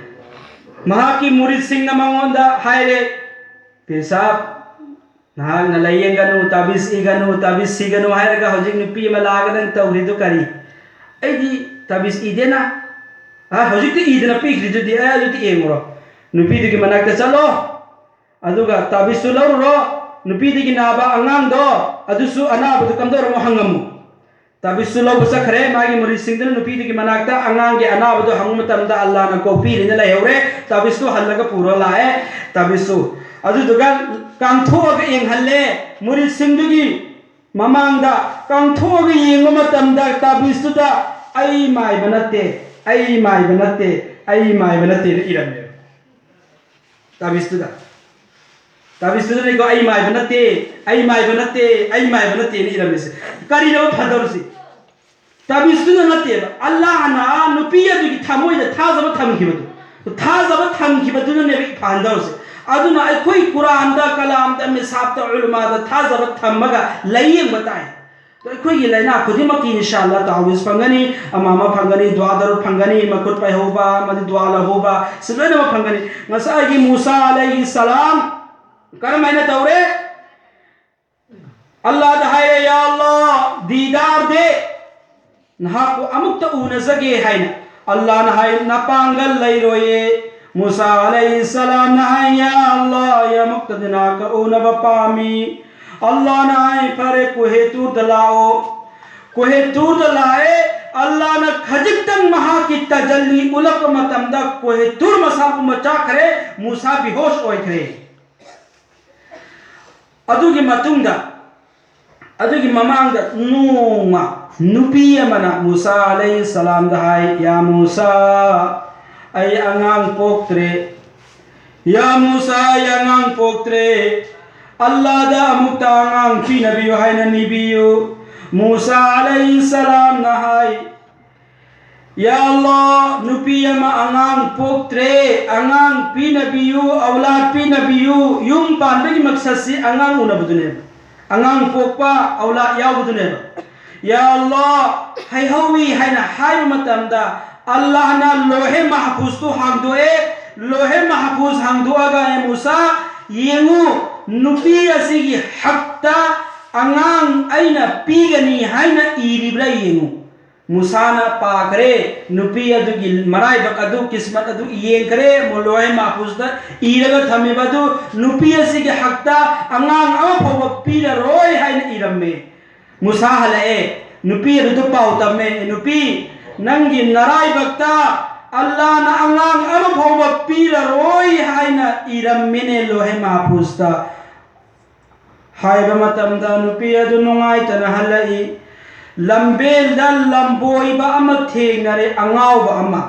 ꯃꯍꯥꯛꯀꯤ ꯃꯨꯔꯤꯠꯁꯤꯡꯅ ꯃꯉꯣꯟꯗ ꯍꯥꯏꯔꯦ, "ꯄꯤꯁꯥꯞ, ꯅꯍꯥꯛꯅ ꯂꯥꯌꯦꯡꯒꯅꯨ, ꯇꯥꯕꯤꯁ ꯏꯒꯅꯨ, ꯇꯥꯕꯤꯁ ꯁꯤꯒꯅꯨ ꯍꯥꯏꯔꯒ ꯍꯧꯖꯤꯛ ꯅꯨꯄꯤ ꯑꯃ ꯂꯥꯛꯑꯒ ꯅꯪ ꯇꯧꯔꯤꯗꯨ ꯀꯔꯤ?" "ꯑꯩꯗꯤ ꯇꯥꯕꯤꯁ ꯏꯗꯦꯅ"꯫ "ꯑ, ꯍꯧꯖꯤꯛꯇꯤ ꯏꯗꯅ ꯄꯤꯈ꯭ꯔꯤꯗꯨꯗꯤ, ꯑꯦ, ꯑꯗꯨꯗꯤ ꯌꯦꯡꯉꯨꯔꯣ꯫ ꯅꯨꯄꯤꯗꯨꯒꯤ ꯃꯅꯥꯛꯇ ꯆꯠꯂꯣ, ꯑꯗꯨꯒ ꯇꯥꯕꯤꯁꯁꯨ ꯂꯧꯔꯨꯔꯣ, ꯅꯨꯄꯤꯗꯨꯒꯤ ꯅꯥꯕ ꯑꯉꯥꯡꯗꯣ, ꯑꯗꯨꯁꯨ ꯑꯅꯥꯕꯗꯨ ꯀꯝꯗꯧꯔꯝꯃꯣ ꯍꯪꯉꯝꯃꯨ"꯫ ꯇꯥꯕꯤꯁꯁꯨ ꯂꯧꯕ ꯆꯠꯈ꯭ꯔꯦ꯫ ꯃꯥꯒꯤ ꯃꯨꯔꯤꯠꯁꯤꯡꯗꯨꯅ ꯅꯨꯄꯤꯗꯨꯒꯤ ꯃꯅꯥꯛꯇ ꯑꯉꯥꯡꯒꯤ ꯑꯅꯥꯕꯗꯨ ꯍꯪꯕ ꯃꯇꯝꯗ ꯑꯜꯂꯥꯅ ꯀꯣꯛꯄꯤꯔꯤꯅ ꯂꯩꯍꯧꯔꯦ꯫ ꯇꯥꯕꯤꯁꯇꯨ ꯍꯜꯂꯒ ꯄꯨꯔ ꯂꯥꯛꯑꯦ꯫ ꯇꯥꯕꯤꯁꯇꯨ ꯑꯗꯨꯗꯨꯒ ꯀꯥꯡꯊꯣꯛꯑꯒ ꯌꯦꯡꯍꯜꯂꯦ꯫ ꯃꯨꯔꯤꯠꯁꯤꯡꯗꯨꯒꯤ ꯃꯃꯥꯡꯗ ꯀꯥꯡꯊꯣꯛꯑꯒ ꯌꯦꯡꯕ ꯃꯇꯝꯗ ꯇꯥꯕꯤꯁꯇꯨꯗ, "ꯑꯩ ꯃꯥꯏꯕ ꯅꯠꯇꯦ, ꯑꯩ ꯃꯥꯏꯕ ꯅꯠꯇꯦ, ꯑꯩ ꯃꯥꯏꯕ ꯅꯠꯇꯦꯅ" ꯏꯔꯝꯃꯦꯕ꯫ ꯇꯥꯕꯤꯁꯇꯨꯗ, ꯇꯥꯕꯤꯁꯇꯨꯗꯅꯤꯀꯣ, "ꯑꯩ ꯃꯥꯏꯕ ꯅꯠꯇꯦ, ꯑꯩ ꯃꯥꯏꯕ ꯅꯠꯇꯦ, ꯑꯩ ꯃꯥꯏꯕ ꯅꯠꯇꯦꯅ" ꯏꯔꯝꯃꯤꯁꯦ꯫ ꯀꯔꯤꯅꯣ ꯐꯗꯧꯔꯤꯁꯤ? ꯇꯥꯕꯤꯁꯇꯨꯅ ꯅꯠꯇꯦꯕ, ꯑꯜꯂꯥꯍꯅ ꯅꯨꯄꯤ ꯑꯗꯨꯒꯤ ꯊꯃꯣꯏꯗ ꯊꯥꯖꯕ ꯊꯝꯈꯤꯕꯗꯨ, ꯊꯥꯖꯕ ꯊꯝꯈꯤꯕꯗꯨꯅꯅꯦꯕ ꯐꯍꯟꯗꯧꯔꯤꯁꯦ꯫ ꯑꯗꯨꯅ ꯑꯩꯈꯣꯏ ꯀꯨꯔꯥꯟꯗ, ꯀꯂꯥꯝꯗ, ꯃꯤꯁꯥꯞꯇ, ꯎꯂꯃꯥꯗ ꯊꯥꯖꯕ ꯊꯝꯃꯒ ꯂꯥꯏꯌꯦꯡꯕ ꯇꯥꯏ꯫ ꯑꯩꯈꯣꯏꯒꯤ ꯂꯥꯏꯅꯥ ꯈꯨꯗꯤꯡꯃꯛꯀꯤ ꯏꯟꯁꯥ ꯑꯜꯂꯥ ꯇꯥꯋꯤꯖ ꯐꯪꯒꯅꯤ, ꯑꯃꯥꯃ ꯐꯪꯒꯅꯤ, ꯗꯨꯋꯥ ꯗꯔꯨꯗ ꯐꯪꯒꯅꯤ, ꯃꯈꯨꯠ ꯄꯥꯏꯍꯧꯕ ꯑꯃꯗꯤ ꯗꯨꯋꯥ ꯂꯧꯍꯧꯕ, ꯁꯤ ꯂꯣꯏꯅꯃꯛ ꯐꯪꯒꯅꯤ꯫ ꯉꯁꯥꯏꯒꯤ ꯃꯨꯁꯥ ꯑꯂꯩꯍꯤ ꯁꯂꯥꯝ ꯀꯔꯝꯍꯥꯏꯅ ꯇꯧꯔꯦ? ꯑꯜꯂꯥꯗ ꯍꯥꯏꯔꯦ, "ꯌꯥ ꯑꯜꯂꯥ, ꯗꯤꯗꯥꯔ ꯗꯦ, ꯅꯍꯥꯛꯄꯨ ꯑꯃꯨꯛꯇ ꯎꯅꯖꯒꯦ" ꯍꯥꯏꯅ꯫ ꯑꯜꯂꯥꯅ ꯍꯥꯏ, "ꯅꯄꯥꯡꯒꯜ ꯂꯩꯔꯣꯏꯌꯦ"꯫ ꯃꯨꯁꯥ ꯑꯂꯩꯍꯤ ꯁꯂꯥꯝꯅ ꯍꯥꯏ, "ꯌꯥ ꯑꯜꯂꯥ, ꯑꯩ ꯑꯃꯨꯛꯇꯗꯤ ꯅꯍꯥꯛꯀ ꯎꯅꯕ ꯄꯥꯝꯃꯤ"꯫ ꯑꯜꯂꯥꯅ ꯍꯥꯏ, "ꯐꯔꯦ, ꯀꯨꯍꯦ ꯇꯨꯔꯗ ꯂꯥꯛꯑꯣ"꯫ ꯀꯨꯍꯦ ꯇꯨꯔꯗ ꯂꯥꯛꯑꯦ꯫ ꯑꯜꯂꯥꯅ ꯈꯖꯤꯛꯇꯪ ꯃꯍꯥꯛꯀꯤ ꯇꯖꯜꯂꯤ ꯎꯠꯂꯛꯄ ꯃꯇꯝꯗ ꯀꯣꯍꯤꯇꯨꯔ ꯃꯁꯥ ꯄꯨꯝꯕ ꯆꯥꯛꯈ꯭ꯔꯦ, ꯃꯨꯁꯥ ꯕꯤꯍꯣꯁ ꯑꯣꯏꯈ꯭ꯔꯦ꯫ ꯑꯗꯨꯒꯤ ꯃꯇꯨꯡꯗ, ꯑꯗꯨꯒꯤ ꯃꯃꯥꯡꯗ ꯅꯣꯡꯃ ꯅꯨꯄꯤ ꯑꯃꯅ ꯃꯨꯁꯥ ꯑꯂꯩꯍꯤ ꯁꯂꯥꯝꯗ ꯍꯥꯏ, "ꯌꯥ ꯃꯨꯁꯥ, ꯑꯩ ꯑꯉꯥꯡ ꯄꯣꯛꯇ꯭ꯔꯦ꯫ ꯌꯥ ꯃꯨꯁꯥ, ꯑꯩ ꯑꯉꯥꯡ ꯄꯣꯛꯇ꯭ꯔꯦ꯫ ꯑꯜꯂꯥꯗ ꯑꯃꯨꯛꯇ ꯑꯉꯥꯡ ꯄꯤꯅꯕꯤꯌꯨ ꯍꯥꯏꯅ ꯅꯤꯕꯤꯌꯨ꯫" ꯃꯨꯁꯥ ꯑꯂꯩꯍꯤ ꯁꯂꯥꯝꯅ ꯍꯥꯏ, "ꯌꯥ ꯑꯜꯂꯥ, ꯅꯨꯄꯤ ꯑꯃ ꯑꯉꯥꯡ ꯄꯣꯛꯇ꯭ꯔꯦ, ꯑꯉꯥꯡ ꯄꯤꯅꯕꯤꯌꯨ, ꯑꯧꯂꯥꯗ ꯄꯤꯅꯕꯤꯌꯨ꯫" ꯌꯨꯝ ꯄꯥꯟꯕꯒꯤ ꯃꯛꯁꯠꯁꯤ ꯑꯉꯥꯡ ꯎꯅꯕꯗꯨꯅꯦꯕ, ꯑꯉꯥꯡ ꯄꯣꯛꯄ, ꯑꯧꯂꯥꯗ ꯌꯥꯎꯕꯗꯨꯅꯦꯕ꯫ "ꯌꯥ ꯑꯜꯂꯥ, ꯍꯩꯍꯧꯋꯤ" ꯍꯥꯏꯅ ꯍꯥꯏꯕ ꯃꯇꯝꯗ, ꯑꯜꯂꯥꯍꯅ ꯂꯣꯍꯦ ꯃꯍꯐꯨꯖꯇꯨ ꯍꯥꯡꯗꯣꯛꯑꯦ꯫ ꯂꯣꯍꯦ ꯃꯍꯐꯨꯖ ꯍꯥꯡꯗꯣꯛꯑꯒ, "ꯑꯦ ꯃꯨꯁꯥ, ꯌꯦꯡꯉꯨ, ꯅꯨꯄꯤ ꯑꯁꯤꯒꯤ ꯍꯛꯇ ꯑꯉꯥꯡ ꯑꯩꯅ ꯄꯤꯒꯅꯤ ꯍꯥꯏꯅ ꯏꯔꯤꯕ꯭ꯔꯥ ꯌꯦꯡꯉꯨ꯫" ꯃꯨꯁꯥꯅ ꯄꯥꯈ꯭ꯔꯦ, ꯅꯨꯄꯤ ꯑꯗꯨꯒꯤ ꯃꯔꯥꯏꯕꯛ ꯑꯗꯨ, ꯀꯤꯁꯃꯠ ꯑꯗꯨ ꯌꯦꯡꯈ꯭ꯔꯦ꯫ ꯃꯨ-, ꯂꯣꯍꯦ ꯃꯍꯐꯨꯖꯇ ꯏꯔꯒ ꯊꯝꯃꯤꯕ ꯑꯗꯨ, ꯅꯨꯄꯤ ꯑꯁꯤꯒꯤ ꯍꯛꯇ ꯑꯉꯥꯡ ꯑꯃ ꯐꯥꯎꯕ ꯄꯤꯔꯔꯣꯏ ꯍꯥꯏꯅ ꯏꯔꯝꯃꯦ꯫ ꯃꯨꯁꯥ ꯍꯜꯂꯛꯑꯦ, ꯅꯨꯄꯤ ꯑꯗꯨꯗ ꯄꯥꯎ ꯇꯝꯃꯦ, "ꯅꯨꯄꯤ, ꯅꯪꯒꯤ ꯅꯔꯥꯏꯕꯛꯇ ꯑꯜꯂꯥꯅ ꯑꯉꯥꯡ ꯑꯃ ꯐꯥꯎꯕ ꯄꯤꯔꯔꯣꯏ ꯍꯥꯏꯅ ꯏꯔꯝꯃꯤꯅꯦ ꯂꯣꯍꯦ ꯃꯍꯐꯨꯖꯇ" ꯍꯥꯏꯕ ꯃꯇꯝꯗ, ꯅꯨꯄꯤ ꯑꯗꯨ ꯅꯨꯡꯉꯥꯏꯇꯅ ꯍꯜꯂꯛꯏ꯫ ꯂꯝꯕꯦꯜꯗ ꯂꯝꯕꯣꯏꯕ ꯑꯃ ꯊꯦꯡꯅꯔꯦ, ꯑꯉꯥꯎꯕ ꯑꯃ꯫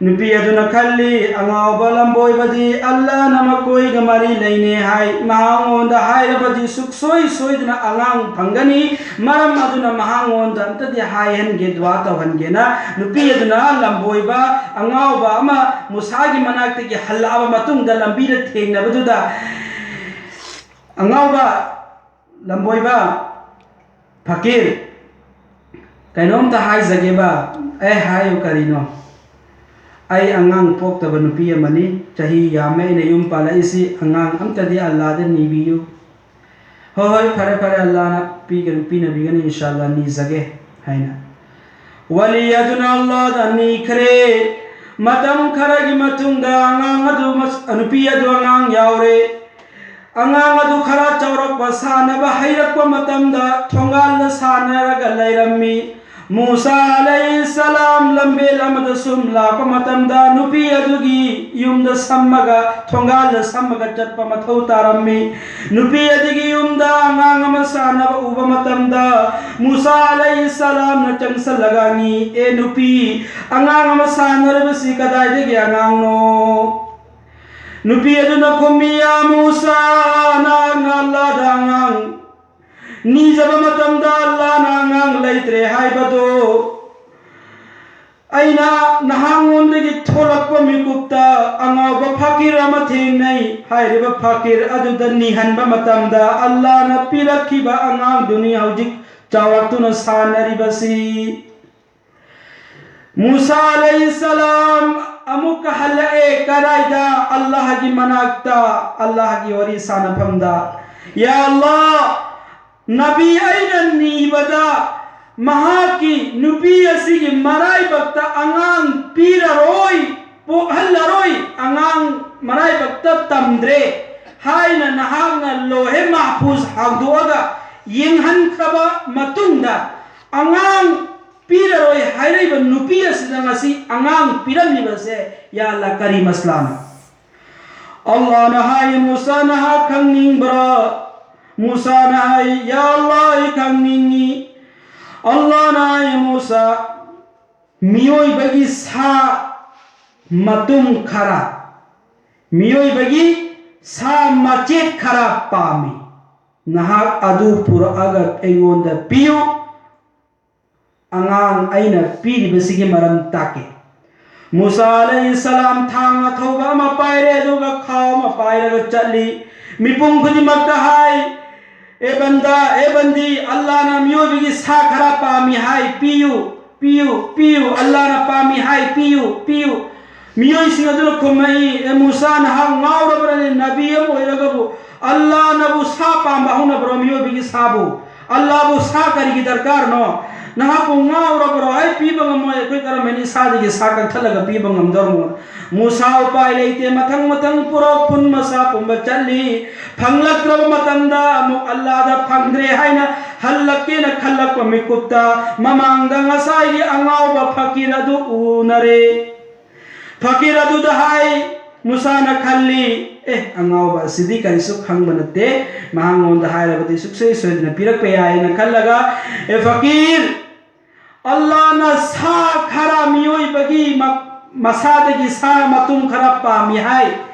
ꯅꯨꯄꯤ ꯑꯗꯨꯅ ꯈꯜꯂꯤ, "ꯑꯉꯥꯎꯕ ꯂꯝꯕꯣꯏꯕꯗꯤ ꯑꯜꯂꯥꯅ ꯃꯈꯣꯏꯒ ꯃꯔꯤ ꯂꯩꯅꯩ ꯍꯥꯏ, ꯃꯍꯥꯛꯉꯣꯟꯗ ꯍꯥꯏꯔꯕꯗꯤ ꯁꯨꯛꯁꯣꯏ ꯁꯣꯏꯗꯅ ꯑꯉꯥꯡ ꯐꯪꯒꯅꯤ, ꯃꯔꯝ ꯑꯗꯨꯅ ꯃꯍꯥꯛꯉꯣꯟꯗ ꯑꯝꯇꯗꯤ ꯍꯥꯏꯍꯟꯒꯦ, ꯗꯨꯋꯥ ꯇꯧꯍꯟꯒꯦꯅ" ꯅꯨꯄꯤ ꯑꯗꯨꯅ ꯂꯝꯕꯣꯏꯕ ꯑꯉꯥꯎꯕ ꯑꯃ ꯃꯨꯁꯥꯒꯤ ꯃꯅꯥꯛꯇꯒꯤ ꯍꯜꯂꯛꯑꯕ ꯃꯇꯨꯡꯗ, ꯂꯝꯕꯤꯗ ꯊꯦꯡꯅꯕꯗꯨꯗ, "ꯑꯉꯥꯎꯕ, ꯂꯝꯕꯣꯏꯕ, ꯐꯀꯤꯔ, ꯀꯩꯅꯣꯝꯇ ꯍꯥꯏꯖꯒꯦꯕ꯫" "ꯑꯦ, ꯍꯥꯏꯌꯨ, ꯀꯔꯤꯅꯣ?" "ꯑꯩ ꯑꯉꯥꯡ ꯄꯣꯛꯇꯕ ꯅꯨꯄꯤ ꯑꯃꯅꯤ, ꯆꯍꯤ ꯌꯥꯝꯃꯦ ꯑꯩꯅ ꯌꯨꯝ ꯄꯥꯜꯂꯛꯏꯁꯤ, ꯑꯉꯥꯡ ꯑꯝꯇꯗꯤ ꯑꯜꯂꯥꯗ ꯅꯤꯕꯤꯌꯨ꯫" "ꯍꯣꯏ, ꯍꯣꯏ, ꯐꯔꯦ, ꯐꯔꯦ, ꯑꯜꯂꯥꯅ ꯄꯤꯒꯅꯤ, ꯄꯤꯅꯕꯤꯒꯅꯤ, ꯏꯟꯁꯥ ꯑꯜꯂꯥ, ꯅꯤꯖꯒꯦ" ꯍꯥꯏꯅ ꯋꯥꯂꯤ ꯑꯗꯨꯅ ꯑꯜꯂꯥꯗ ꯅꯤꯈ꯭ꯔꯦ꯫ ꯃꯇꯝ ꯈꯔꯒꯤ ꯃꯇꯨꯡꯗ ꯑꯉꯥꯡ ꯑꯗꯨ ꯃꯁ-, ꯅꯨꯄꯤ ꯑꯗꯨ ꯑꯉꯥꯡ ꯌꯥꯎꯔꯦ꯫ ꯑꯉꯥꯡ ꯑꯗꯨ ꯈꯔ ꯆꯥꯎꯔꯛꯄ, ꯁꯥꯟꯅꯕ ꯍꯩꯔꯛꯄ ꯃꯇꯝꯗ ꯊꯣꯡꯒꯥꯜꯗ ꯁꯥꯟꯅꯔꯒ ꯂꯩꯔꯝꯃꯤ꯫ ꯃꯨꯁꯥ ꯑꯂꯩꯍꯤꯁꯁꯂꯥꯝ ꯂꯝꯕꯦꯜ ꯑꯃꯗ ꯁꯨꯝ ꯂꯥꯛꯄ ꯃꯇꯝꯗ, ꯅꯨꯄꯤ ꯑꯗꯨꯒꯤ ꯌꯨꯝꯗ ꯁꯝꯃꯒ, ꯊꯣꯡꯒꯥꯜꯗ ꯁꯝꯃꯒ ꯆꯠꯄ ꯃꯊꯧ ꯇꯥꯔꯝꯃꯤ꯫ ꯅꯨꯄꯤ ꯑꯗꯨꯒꯤ ꯌꯨꯝꯗ ꯑꯉꯥꯡ ꯑꯃ ꯁꯥꯟꯅꯕ ꯎꯕ ꯃꯇꯝꯗ, ꯃꯨꯁꯥ ꯑꯂꯩꯍꯤꯁꯁꯂꯥꯝꯅ ꯆꯪꯁꯜꯂꯒ ꯍꯪꯉꯤ, "ꯑꯦ ꯅꯨꯄꯤ, ꯑꯉꯥꯡ ꯑꯃ ꯁꯥꯟꯅꯔꯤꯕꯁꯤ ꯀꯗꯥꯏꯗꯒꯤ ꯑꯉꯥꯡꯅꯣ?" ꯅꯨꯄꯤ ꯑꯗꯨꯅ ꯈꯨꯝꯃꯤ, "ꯌꯥ ꯃꯨꯁꯥ, ꯅꯍꯥꯛꯅ ꯑꯜꯂꯥꯗ ꯑꯉꯥꯡ ꯅꯤꯖꯕ ꯃꯇꯝꯗ ꯑꯜꯂꯥꯅ ꯑꯉꯥꯡ ꯂꯩꯇ꯭ꯔꯦ ꯍꯥꯏꯕꯗꯣ, ꯑꯩꯅ ꯅꯍꯥꯛꯉꯣꯟꯗꯒꯤ ꯊꯣꯛꯂꯛꯄ ꯃꯤꯀꯨꯞꯇ ꯑꯉꯥꯎꯕ ꯐꯀꯤꯔ ꯑꯃ ꯊꯦꯡꯅꯩ꯫ ꯍꯥꯏꯔꯤꯕ ꯐꯀꯤꯔ ꯑꯗꯨꯗ ꯅꯤꯍꯟꯕ ꯃꯇꯝꯗ ꯑꯜꯂꯥꯅ ꯄꯤꯔꯛꯈꯤꯕ ꯑꯉꯥꯡꯗꯨꯅꯤ ꯍꯧꯖꯤꯛ ꯆꯥꯎꯔꯛꯇꯨꯅ ꯁꯥꯟꯅꯔꯤꯕꯁꯤ꯫" ꯃꯨꯁꯥ ꯑꯂꯩꯍꯤꯁꯁꯂꯥꯝ ꯑꯃꯨꯛꯀ ꯍꯜꯂꯛꯑꯦ꯫ ꯀꯗꯥꯏꯗ? ꯑꯜꯂꯥꯍꯒꯤ ꯃꯅꯥꯛꯇ, ꯑꯜꯂꯥꯍꯒꯤ ꯋꯥꯔꯤ ꯁꯥꯟꯅꯐꯝꯗ꯫ "ꯌꯥ ꯑꯜꯂꯥ, ꯅꯕꯤ ꯑꯩꯅ ꯅꯤꯕꯗ ꯃꯍꯥꯛꯀꯤ ꯅꯨꯄꯤ ꯑꯁꯤꯒꯤ ꯃꯔꯥꯏꯕꯛꯇ ꯑꯉꯥꯡ ꯄꯤꯔꯔꯣꯏ, ꯄꯣꯛꯍꯜꯂꯔꯣꯏ, ꯑꯉꯥꯡ ꯃꯔꯥꯏꯕꯛꯇ ꯇꯝꯗ꯭ꯔꯦ ꯍꯥꯏꯅ ꯅꯍꯥꯛꯅ ꯂꯣꯍꯦ ꯃꯍꯐꯨꯖ ꯍꯥꯡꯗꯣꯛꯑꯒ ꯌꯦꯡꯍꯟꯈ꯭ꯔꯕ ꯃꯇꯨꯡꯗ, ꯑꯉꯥꯡ ꯄꯤꯔꯔꯣꯏ ꯍꯥꯏꯔꯛꯏꯕ ꯅꯨꯄꯤ ꯑꯁꯤꯗ ꯉꯁꯤ ꯑꯉꯥꯡ ꯄꯤꯔꯝꯂꯤꯕꯁꯦ, ꯌꯥ ꯑꯜꯂꯥ, ꯀꯔꯤ ꯃꯁꯂꯥꯅꯣ?" ꯑꯜꯂꯥꯅ ꯍꯥꯏ, "ꯃꯨꯁꯥ, ꯅꯍꯥꯛ ꯈꯪꯅꯤꯡꯕ꯭ꯔꯥ?" ꯃꯨꯁꯥꯅ ꯍꯥꯏ, "ꯌꯥ ꯑꯜꯂꯥ, ꯑꯩ ꯈꯪꯅꯤꯡꯉꯤ꯫" ꯑꯜꯂꯥꯅ ꯍꯥꯏ, "ꯃꯨꯁꯥ, ꯃꯤꯑꯣꯏꯕꯒꯤ ꯁꯥ ꯃꯇꯨꯝ ꯈꯔ, ꯃꯤꯑꯣꯏꯕꯒꯤ ꯁꯥ ꯃꯆꯦꯠ ꯈꯔ ꯄꯥꯝꯃꯤ꯫ ꯅꯍꯥꯛ ꯑꯗꯨ ꯄꯨꯔꯛꯑꯒ ꯑꯩꯉꯣꯟꯗ ꯄꯤꯌꯨ꯫ ꯑꯉꯥꯡ ꯑꯩꯅ ꯄꯤꯔꯤꯕꯁꯤꯒꯤ ꯃꯔꯝ ꯇꯥꯛꯀꯦ꯫" ꯃꯨꯁꯥ ꯑꯂꯩꯍꯤꯁꯁꯂꯥꯝ ꯊꯥꯡ ꯑꯊꯧꯕ ꯑꯃ ꯄꯥꯏꯔꯦ, ꯑꯗꯨꯒ ꯈꯥꯎ ꯑꯃ ꯄꯥꯏꯔꯒ ꯆꯠꯂꯤ꯫ ꯃꯤꯄꯨꯝ ꯈꯨꯗꯤꯡꯃꯛꯇ ꯍꯥꯏ, "ꯑꯦ ꯕꯟꯗꯥ, ꯑꯦ ꯕꯟꯗꯤ, ꯑꯜꯂꯥꯅ ꯃꯤꯑꯣꯏꯕꯒꯤ ꯁꯥ ꯈꯔ ꯄꯥꯝꯃꯤ ꯍꯥꯏ, ꯄꯤꯌꯨ, ꯄꯤꯌꯨ, ꯄꯤꯌꯨ, ꯑꯜꯂꯥꯅ ꯄꯥꯝꯃꯤ ꯍꯥꯏ, ꯄꯤꯌꯨ, ꯄꯤꯌꯨ꯫" ꯃꯤꯑꯣꯏꯁꯤꯡ ꯑꯗꯨꯅ ꯈꯨꯝꯃꯛꯏ, "ꯑꯦ ꯃꯨꯁꯥ, ꯅꯍꯥꯛ ꯉꯥꯎꯔꯕ꯭ꯔꯅꯦ? ꯅꯕꯤ ꯑꯃ ꯑꯣꯏꯔꯒꯕꯨ ꯑꯜꯂꯥꯅꯕꯨ ꯁꯥ ꯄꯥꯝꯕ ꯍꯧꯅꯕ꯭ꯔꯣ ꯃꯤꯑꯣꯏꯕꯒꯤ ꯁꯥꯕꯨ? ꯑꯜꯂꯥꯕꯨ ꯁꯥ ꯀꯔꯤꯒꯤ ꯗꯔꯀꯥꯔꯅꯣ? ꯅꯍꯥꯛꯄꯨ ꯉꯥꯎꯔꯕ꯭ꯔꯣ? ꯑꯩ ꯄꯤꯕ ꯉꯝꯃꯣꯏ꯫ ꯑꯩꯈꯣꯏ ꯀꯔꯝꯍꯥꯏꯅ ꯏꯁꯥꯗꯒꯤ ꯁꯥ ꯀꯛꯊꯠꯂꯒ ꯄꯤꯕ ꯉꯝꯗꯧꯔꯝꯃꯣ? ꯃꯨꯁꯥ ꯎꯄꯥꯏ ꯂꯩꯇꯦ꯫ ꯃꯊꯪ ꯃꯊꯪ ꯄꯨꯔꯛ ꯐꯨꯟ ꯃꯁꯥ ꯄꯨꯝꯕ ꯆꯠꯂꯤ꯫ ꯐꯪꯂꯛꯇ꯭ꯔꯕ ꯃꯇꯝꯗ ꯑꯃꯨꯛ ꯑꯜꯂꯥꯗ ꯐꯪꯗ꯭ꯔꯦ ꯍꯥꯏꯅ ꯍꯜꯂꯛꯀꯦꯅ ꯈꯜꯂꯛꯄ ꯃꯤꯀꯨꯞꯇ ꯃꯃꯥꯡꯗ ꯉꯁꯥꯏꯒꯤ ꯑꯉꯥꯎꯕ ꯐꯀꯤꯔ ꯑꯗꯨ ꯎꯅꯔꯦ꯫ ꯐꯀꯤꯔ ꯑꯗꯨꯗ ꯍꯥꯏ, ꯃꯨꯁꯥꯅ ꯈꯜꯂꯤ, "ꯑꯦ, ꯑꯉꯥꯎꯕ ꯑꯁꯤꯗꯤ ꯀꯔꯤꯁꯨ ꯈꯪꯕ ꯅꯠꯇꯦ, ꯃꯉꯣꯟꯗ ꯍꯥꯏꯔꯕꯗꯤ ꯁꯨꯛꯁꯣꯏ ꯁꯣꯏꯗꯅ ꯄꯤꯔꯛꯄ ꯌꯥꯏꯅ" ꯈꯜꯂꯒ, "ꯑꯦ ꯐꯀꯤꯔ, ꯑꯜꯂꯥꯅ ꯁꯥ ꯈꯔ ꯃꯤꯑꯣꯏꯕꯒꯤ ꯃ-, ꯃꯁꯥꯗꯒꯤ ꯁꯥ ꯃꯇꯨꯝ ꯈꯔ ꯄꯥꯝꯃꯤ ꯍꯥꯏ,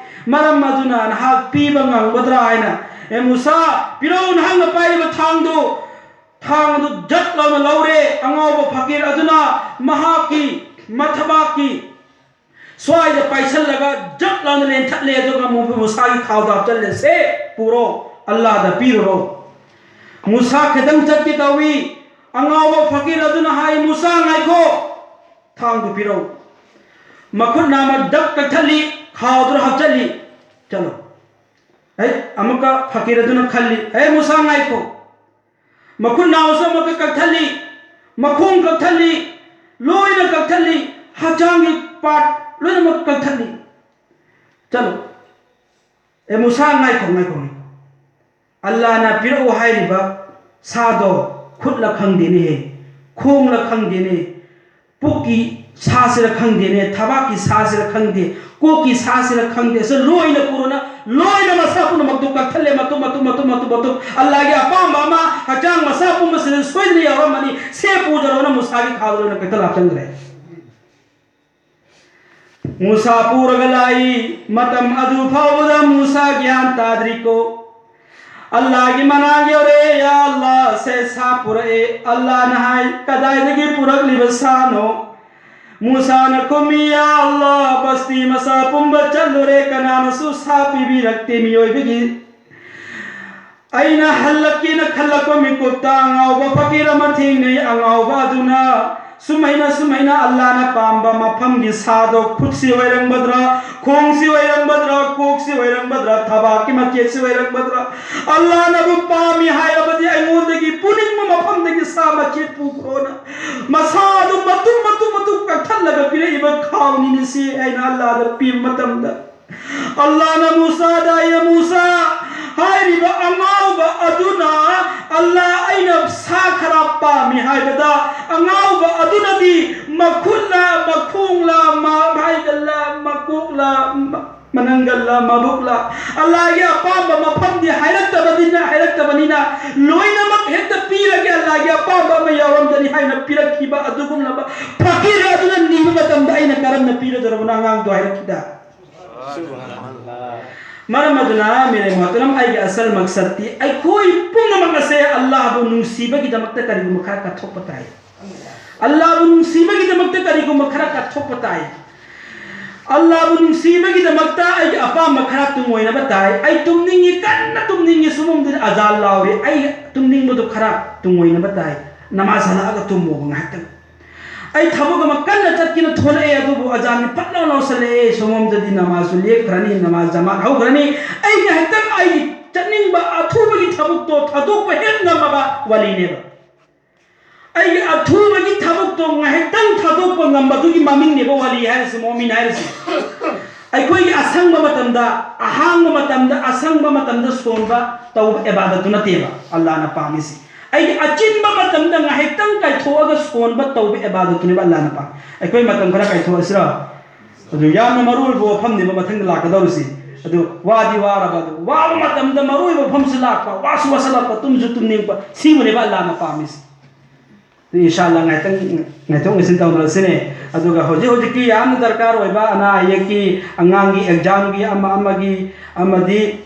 ꯃꯔꯝ ꯑꯗꯨꯅ ꯅꯍꯥꯛ ꯄꯤꯕ ꯉꯝꯒꯗ꯭ꯔꯥ?" ꯍꯥꯏꯅ, "ꯑꯦ ꯃꯨꯁꯥ, ꯄꯤꯔꯛꯎ ꯅꯍꯥꯛꯅ ꯄꯥꯏꯔꯤꯕ ꯊꯥꯡꯗꯨ"꯫ ꯊꯥꯡ ꯑꯗꯨ ꯖꯠ ꯂꯥꯎꯅ ꯂꯧꯔꯦ꯫ ꯑꯉꯥꯎꯕ ꯐꯀꯤꯔ ꯑꯗꯨꯅ ꯃꯍꯥꯛꯀꯤ ꯃꯊꯕꯥꯛꯀꯤ ꯁ꯭ꯋꯥꯏꯗ ꯄꯥꯏꯁꯜꯂꯒ ꯖꯠ ꯂꯥꯎꯅ ꯂꯦꯟꯊꯠꯂꯦ, ꯑꯗꯨꯒ ꯃꯨ-, ꯃꯨꯁꯥꯒꯤ ꯈꯥꯎꯗ ꯍꯥꯞꯆꯜꯂꯦ꯫ "ꯁꯦ, ꯄꯨꯔꯣ, ꯑꯜꯂꯥꯗ ꯄꯤꯔꯨꯔꯣ"꯫ ꯃꯨꯁꯥ ꯈꯤꯇꯪ ꯆꯠꯀꯦ ꯇꯧꯏ꯫ ꯑꯉꯥꯎꯕ ꯐꯀꯤꯔ ꯑꯗꯨꯅ ꯍꯥꯏ, "ꯃꯨꯁꯥ, ꯉꯥꯏꯈꯣ, ꯊꯥꯡꯗꯨ ꯄꯤꯔꯛꯎ"꯫ ꯃꯈꯨꯠ ꯅꯥꯝꯃ ꯗꯛ ꯀꯛꯊꯠꯂꯤ, ꯈꯥꯎꯗꯨꯗ ꯍꯥꯞꯆꯜꯂꯤ꯫ "ꯆꯠꯂꯣ"꯫ ꯍꯦ, ꯑꯃꯨꯛꯀ ꯐꯀꯤꯔ ꯑꯗꯨꯅ ꯈꯜꯂꯤ, "ꯍꯦ ꯃꯨꯁꯥ, ꯉꯥꯏꯈꯣ"꯫ ꯃꯈꯨꯠ ꯅꯥꯎꯁꯨ ꯑꯃꯨꯛꯀ ꯀꯛꯊꯠꯂꯤ, ꯃꯈꯣꯡ ꯀꯛꯊꯠꯂꯤ, ꯂꯣꯏꯅ ꯀꯛꯊꯠꯂꯤ, ꯍꯛꯆꯥꯡꯒꯤ ꯄꯥꯔꯠ ꯂꯣꯏꯅꯃꯛ ꯀꯛꯊꯠꯂꯤ꯫ "ꯆꯠꯂꯣ"꯫ "ꯑꯦ ꯃꯨꯁꯥ, ꯉꯥꯏꯈꯣ, ꯉꯥꯏꯈꯣ, ꯉꯥꯏꯈꯣ꯫ ꯑꯜꯂꯥꯅ ꯄꯤꯔꯛꯎ ꯍꯥꯏꯔꯤꯕ ꯁꯥꯗꯣ ꯈꯨꯠꯂ ꯈꯪꯗꯦꯅꯦꯍꯦ, ꯈꯣꯡꯂ ꯈꯪꯗꯦꯅꯦ, ꯄꯨꯛꯀꯤ ꯁꯥꯁꯤꯔ ꯈꯪꯗꯦꯅꯦ, ꯊꯕꯥꯛꯀꯤ ꯁꯥꯁꯤꯔ ꯈꯪꯗꯦ, ꯀꯣꯛꯀꯤ ꯁꯥꯁꯤꯔ ꯈꯪꯗꯦ, ꯑꯁꯤ ꯂꯣꯏꯅ ꯄꯨꯔꯣꯅ, ꯂꯣꯏꯅ ꯃꯁꯥ ꯄꯨꯝꯅꯃꯛꯇꯨ ꯀꯛꯊꯠꯂꯦ, ꯃꯇꯨꯝ, ꯃꯇꯨꯝ, ꯃꯇꯨꯝ, ꯃꯇꯨꯝ, ꯃꯇꯨꯝ꯫ ꯑꯜꯂꯥꯒꯤ ꯑꯄꯥꯝꯕ ꯑꯃ ꯍꯛꯆꯥꯡ ꯃꯁꯥ ꯄꯨꯝꯕꯁꯤꯗ ꯁꯣꯏꯗꯅ ꯌꯥꯎꯔꯝꯃꯅꯤ, ꯁꯦ ꯄꯨꯖꯔꯣꯅ ꯃꯨꯁꯥꯒꯤ ꯈꯥꯎꯗ ꯂꯣꯏꯅ ꯀꯛꯊꯠ ꯍꯥꯞꯆꯤꯟꯈ꯭ꯔꯦ꯫ ꯃꯨꯁꯥ ꯄꯨꯔꯒ ꯂꯥꯛꯏ꯫ ꯃꯇꯝ ꯑꯗꯨ ꯐꯥꯎꯕꯗ ꯃꯨꯁꯥ ꯒ꯭ꯌꯥꯟ ꯇꯥꯗ꯭ꯔꯤꯀꯣ꯫ ꯑꯜꯂꯥꯒꯤ ꯃꯅꯥꯛ ꯌꯧꯔꯦ, "ꯌꯥ ꯑꯜꯂꯥ, ꯁꯦ ꯁꯥ ꯄꯨꯔꯛꯑꯦ"꯫ ꯑꯜꯂꯥꯅ ꯍꯥꯏ, "ꯀꯗꯥꯏꯗꯒꯤ ꯄꯨꯔꯛꯂꯤꯕ ꯁꯥꯅꯣ?" ꯃꯨꯁꯥꯅ ꯈꯨꯝꯃꯤ, "ꯌꯥ ꯑꯜꯂꯥ, ꯕꯁꯇꯤ ꯃꯁꯥ ꯄꯨꯝꯕ ꯆꯠꯂꯨꯔꯦ, ꯀꯅꯥꯅꯁꯨ ꯁꯥ ꯄꯤꯕꯤꯔꯛꯇꯦ꯫ ꯃꯤꯑꯣꯏꯕꯒꯤ ꯑꯩꯅ ꯍꯜꯂꯛꯀꯦꯅ ꯈꯜꯂꯛꯄ ꯃꯤꯀꯨꯞꯇ ꯑꯉꯥꯎꯕ ꯐꯀꯤꯔ ꯑꯃ ꯊꯦꯡꯅꯩ꯫ ꯑꯉꯥꯎꯕ ꯑꯗꯨꯅ ꯁꯨꯝ ꯍꯥꯏꯅ ꯁꯨꯝ ꯍꯥꯏꯅ ꯑꯜꯂꯥꯅ ꯄꯥꯝꯕ ꯃꯐꯝꯒꯤ ꯁꯥꯗꯣ ꯈꯨꯠꯁꯤ ꯑꯣꯏꯔꯝꯒꯗ꯭ꯔꯥ, ꯈꯣꯡꯁꯤ ꯑꯣꯏꯔꯝꯒꯗ꯭ꯔꯥ, ꯀꯣꯛꯁꯤ ꯑꯣꯏꯔꯝꯒꯗ꯭ꯔꯥ, ꯊꯕꯥꯛꯀꯤ ꯃꯆꯦꯠꯁꯤ ꯑꯣꯏꯔꯝꯒꯗ꯭ꯔꯥ, ꯑꯜꯂꯥꯅꯕꯨ ꯄꯥꯝꯃꯤ ꯍꯥꯏꯔꯕꯗꯤ ꯑꯩꯉꯣꯟꯗꯒꯤ ꯄꯨꯅꯤꯡꯕ ꯃꯐꯝꯗꯒꯤ ꯁꯥ ꯃꯆꯦꯠ ꯄꯨꯈ꯭ꯔꯣꯅ ꯃꯁꯥꯗꯨ ꯃꯇꯨꯝ ꯃꯇꯨꯝ ꯃꯇꯨꯝ ꯀꯛꯊꯠꯂꯒ ꯄꯤꯔꯛꯏꯕ ꯈꯥꯎꯅꯤꯅꯦ ꯁꯤ ꯑꯩꯅ ꯑꯜꯂꯥꯗ ꯄꯤꯕ ꯃꯇꯝꯗ꯫ ꯑꯜꯂꯥꯅ ꯃꯨꯁꯥꯗ, "ꯑꯩꯅ ꯃꯨꯁꯥ, ꯍꯥꯏꯔꯤꯕ ꯑꯉꯥꯎꯕ ꯑꯗꯨꯅ ꯑꯜꯂꯥ ꯑꯩꯅ ꯁꯥ ꯈꯔ ꯄꯥꯝꯃꯤ ꯍꯥꯏꯕꯗ ꯑꯉꯥꯎꯕ ꯑꯗꯨꯅꯗꯤ ꯃꯈꯨꯠꯂ, ꯃꯈꯣꯡꯂ, ꯃꯥꯏꯒꯜꯂ, ꯃꯀꯣꯛꯂ, ꯃ-, ꯃꯅꯪꯒꯜꯂ, ꯃꯕꯨꯛꯂ, ꯑꯜꯂꯥꯒꯤ ꯑꯄꯥꯝꯕ ꯃꯐꯝꯗꯤ ꯍꯥꯏꯔꯛꯇꯕꯅꯤꯅ, ꯍꯥꯏꯔꯛꯇꯕꯅꯤꯅ ꯂꯣꯏꯅꯃꯛ ꯍꯦꯛꯇ ꯄꯤꯔꯒꯦ, ꯑꯜꯂꯥꯒꯤ ꯑꯄꯥꯝꯕ ꯑꯃ ꯌꯥꯎꯔꯝꯒꯅꯤ" ꯍꯥꯏꯅ ꯄꯤꯔꯛꯈꯤꯕ ꯑꯗꯨꯒꯨꯝꯂꯕ ꯐꯀꯤꯔ ꯑꯗꯨꯅ ꯅꯤꯕ ꯃꯇꯝꯗ ꯑꯩꯅ ꯀꯔꯝꯅ ꯄꯤꯔꯗꯧꯔꯕꯅꯣ ꯑꯉꯥꯡꯗꯣ ꯍꯥꯏꯔꯛꯈꯤꯗ? ꯃꯔꯝ ꯑꯗꯨꯅ ꯃꯦꯔꯦ ꯃꯣꯍꯇꯔꯝ, ꯑꯩꯒꯤ ꯑꯁꯜ ꯃꯛꯁꯠꯇꯤ ꯑꯩꯈꯣꯏ ꯄꯨꯝꯅꯃꯛ ꯑꯁꯦ ꯑꯜꯂꯥꯍꯕꯨ ꯅꯨꯡꯁꯤꯕꯒꯤꯗꯃꯛꯇ ꯀꯔꯤꯒꯨꯝꯕ ꯈꯔ ꯀꯠꯊꯣꯛꯄ ꯇꯥꯏ꯫ ꯑꯜꯂꯥꯍꯕꯨ ꯅꯨꯡꯁꯤꯕꯒꯤꯗꯃꯛꯇ ꯀꯔꯤꯒꯨꯝꯕ ꯈꯔ ꯀꯠꯊꯣꯛꯄ ꯇꯥꯏ꯫ ꯑꯜꯂꯥꯍꯕꯨ ꯅꯨꯡꯁꯤꯕꯒꯤꯗꯃꯛꯇ ꯑꯩꯒꯤ ꯑꯄꯥꯝꯕ ꯈꯔ ꯇꯨꯡꯑꯣꯏꯅꯕ ꯇꯥꯏ꯫ ꯑꯩ ꯇꯨꯝꯅꯤꯡꯉꯤ, ꯀꯟꯅ ꯇꯨꯝꯅꯤꯡꯉꯤ, ꯁꯣꯝꯗꯗꯤ ꯑꯖꯥꯟ ꯂꯥꯎꯔꯤ, ꯑꯩ ꯇꯨꯝꯅꯤꯡꯕꯗꯨ ꯈꯔ ꯇꯨꯡꯑꯣꯏꯅꯕ ꯇꯥꯏ꯫ ꯅꯃꯥꯖ ꯍꯜꯂꯛꯑꯒ ꯇꯨꯝꯃꯣꯕ ꯉꯥꯏꯍꯥꯛꯇꯪ꯫ ꯑꯩ ꯊꯕꯛ ꯑꯃ ꯀꯟꯅ ꯆꯠꯀꯦꯅ ꯊꯣꯛꯂꯛꯑꯦ, ꯑꯗꯨꯕꯨ ꯑꯖꯥꯟꯗꯤ ꯐꯠ ꯂꯥꯎ ꯂꯥꯎꯁꯜꯂꯛꯑꯦ, ꯁꯣꯝꯂꯣꯝꯗꯗꯤ ꯅꯃꯥꯖꯁꯨ ꯂꯦꯞꯈ꯭ꯔꯅꯤ, ꯅꯃꯥꯖ ꯖꯃꯥꯠ ꯍꯧꯈ꯭ꯔꯅꯤ꯫ ꯑꯩ ꯉꯥꯏꯍꯥꯛꯇꯪ ꯑꯩꯒꯤ ꯆꯠꯅꯤꯡꯕ ꯑꯊꯨꯕꯒꯤ ꯊꯕꯛꯇꯣ ꯊꯥꯗꯣꯛꯄ ꯍꯦꯛ ꯉꯝꯃꯕ ꯋꯥꯂꯤꯅꯦꯕ꯫ ꯑꯩꯒꯤ ꯑꯊꯨꯕꯒꯤ ꯊꯕꯛꯇꯣ ꯉꯥꯏꯍꯥꯛꯇꯪ ꯊꯥꯗꯣꯛꯄ ꯉꯝꯕꯗꯨꯒꯤ ꯃꯃꯤꯡꯅꯦꯕ ꯋꯥꯂꯤ ꯍꯥꯏꯔꯤꯁꯤ, ꯃꯣꯃꯤꯟ ꯍꯥꯏꯔꯤꯁꯤ꯫ ꯑꯩꯈꯣꯏꯒꯤ ꯑꯁꯪꯕ ꯃꯇꯝꯗ, ꯑꯍꯥꯡꯕ ꯃꯇꯝꯗ, ꯑꯁꯪꯕ ꯃꯇꯝꯗ ꯁꯣꯟꯕ ꯇꯧꯕ ꯏꯕꯥꯗꯠꯇꯨ ꯅꯠꯇꯦꯕ ꯑꯜꯂꯥꯅ ꯄꯥꯝꯃꯤꯁꯤ꯫ ꯑꯩꯒꯤ ꯑꯆꯤꯟꯕ ꯃꯇꯝꯗ ꯉꯥꯏꯍꯥꯛꯇꯪ ꯀꯥꯏꯊꯣꯛꯑꯒ ꯁꯣꯟꯕ ꯇꯧꯕ ꯏꯕꯥꯗꯠꯇꯨꯅꯦꯕ ꯑꯜꯂꯥꯅ ꯄꯥꯝꯃꯤ꯫ ꯑꯩꯈꯣꯏ ꯃꯇꯝ ꯈꯔ ꯀꯥꯏꯊꯣꯛꯑꯁꯤꯔꯣ? ꯑꯗꯨ ꯌꯥꯝꯅ ꯃꯔꯨ ꯑꯣꯏꯕ ꯋꯥꯐꯝꯅꯦꯕ ꯃꯊꯪꯗ ꯂꯥꯛꯀꯗꯧꯔꯤꯁꯤ꯫ ꯑꯗꯨ ꯋꯥꯗꯤ ꯋꯥꯔꯕ, ꯑꯗꯨ ꯋꯥꯕ ꯃꯇꯝꯗ ꯃꯔꯨ ꯑꯣꯏꯕ ꯋꯥꯐꯝꯁꯤ ꯂꯥꯛꯄ, ꯋꯥꯁꯨ ꯋꯥꯁꯜꯂꯛꯄ, ꯇꯨꯝꯁꯨ ꯇꯨꯝꯅꯤꯡꯕ, ꯁꯤꯕꯨꯅꯦꯕ ꯑꯜꯂꯥꯅ ꯄꯥꯝꯃꯤꯁꯤ꯫ ꯑꯗꯨ ꯏꯟꯁꯥ ꯑꯜꯂꯥ ꯉꯥꯏꯇꯪ, ꯉꯥꯏꯊꯣꯛ ꯉꯥꯏꯁꯤꯟ ꯇꯧꯅꯔꯁꯤꯅꯦ꯫ ꯑꯗꯨꯒ ꯍꯧꯖꯤꯛ ꯍꯧꯖꯤꯛꯀꯤ ꯌꯥꯝꯅ ꯗꯔꯀꯥꯔ ꯑꯣꯏꯕ ꯑꯅꯥ ꯑꯌꯦꯛꯀꯤ, ꯑꯉꯥꯡꯒꯤ ꯑꯦꯛꯖꯥꯝꯒꯤ, ꯑꯃ ꯑꯃꯒꯤ, ꯑꯃꯗꯤ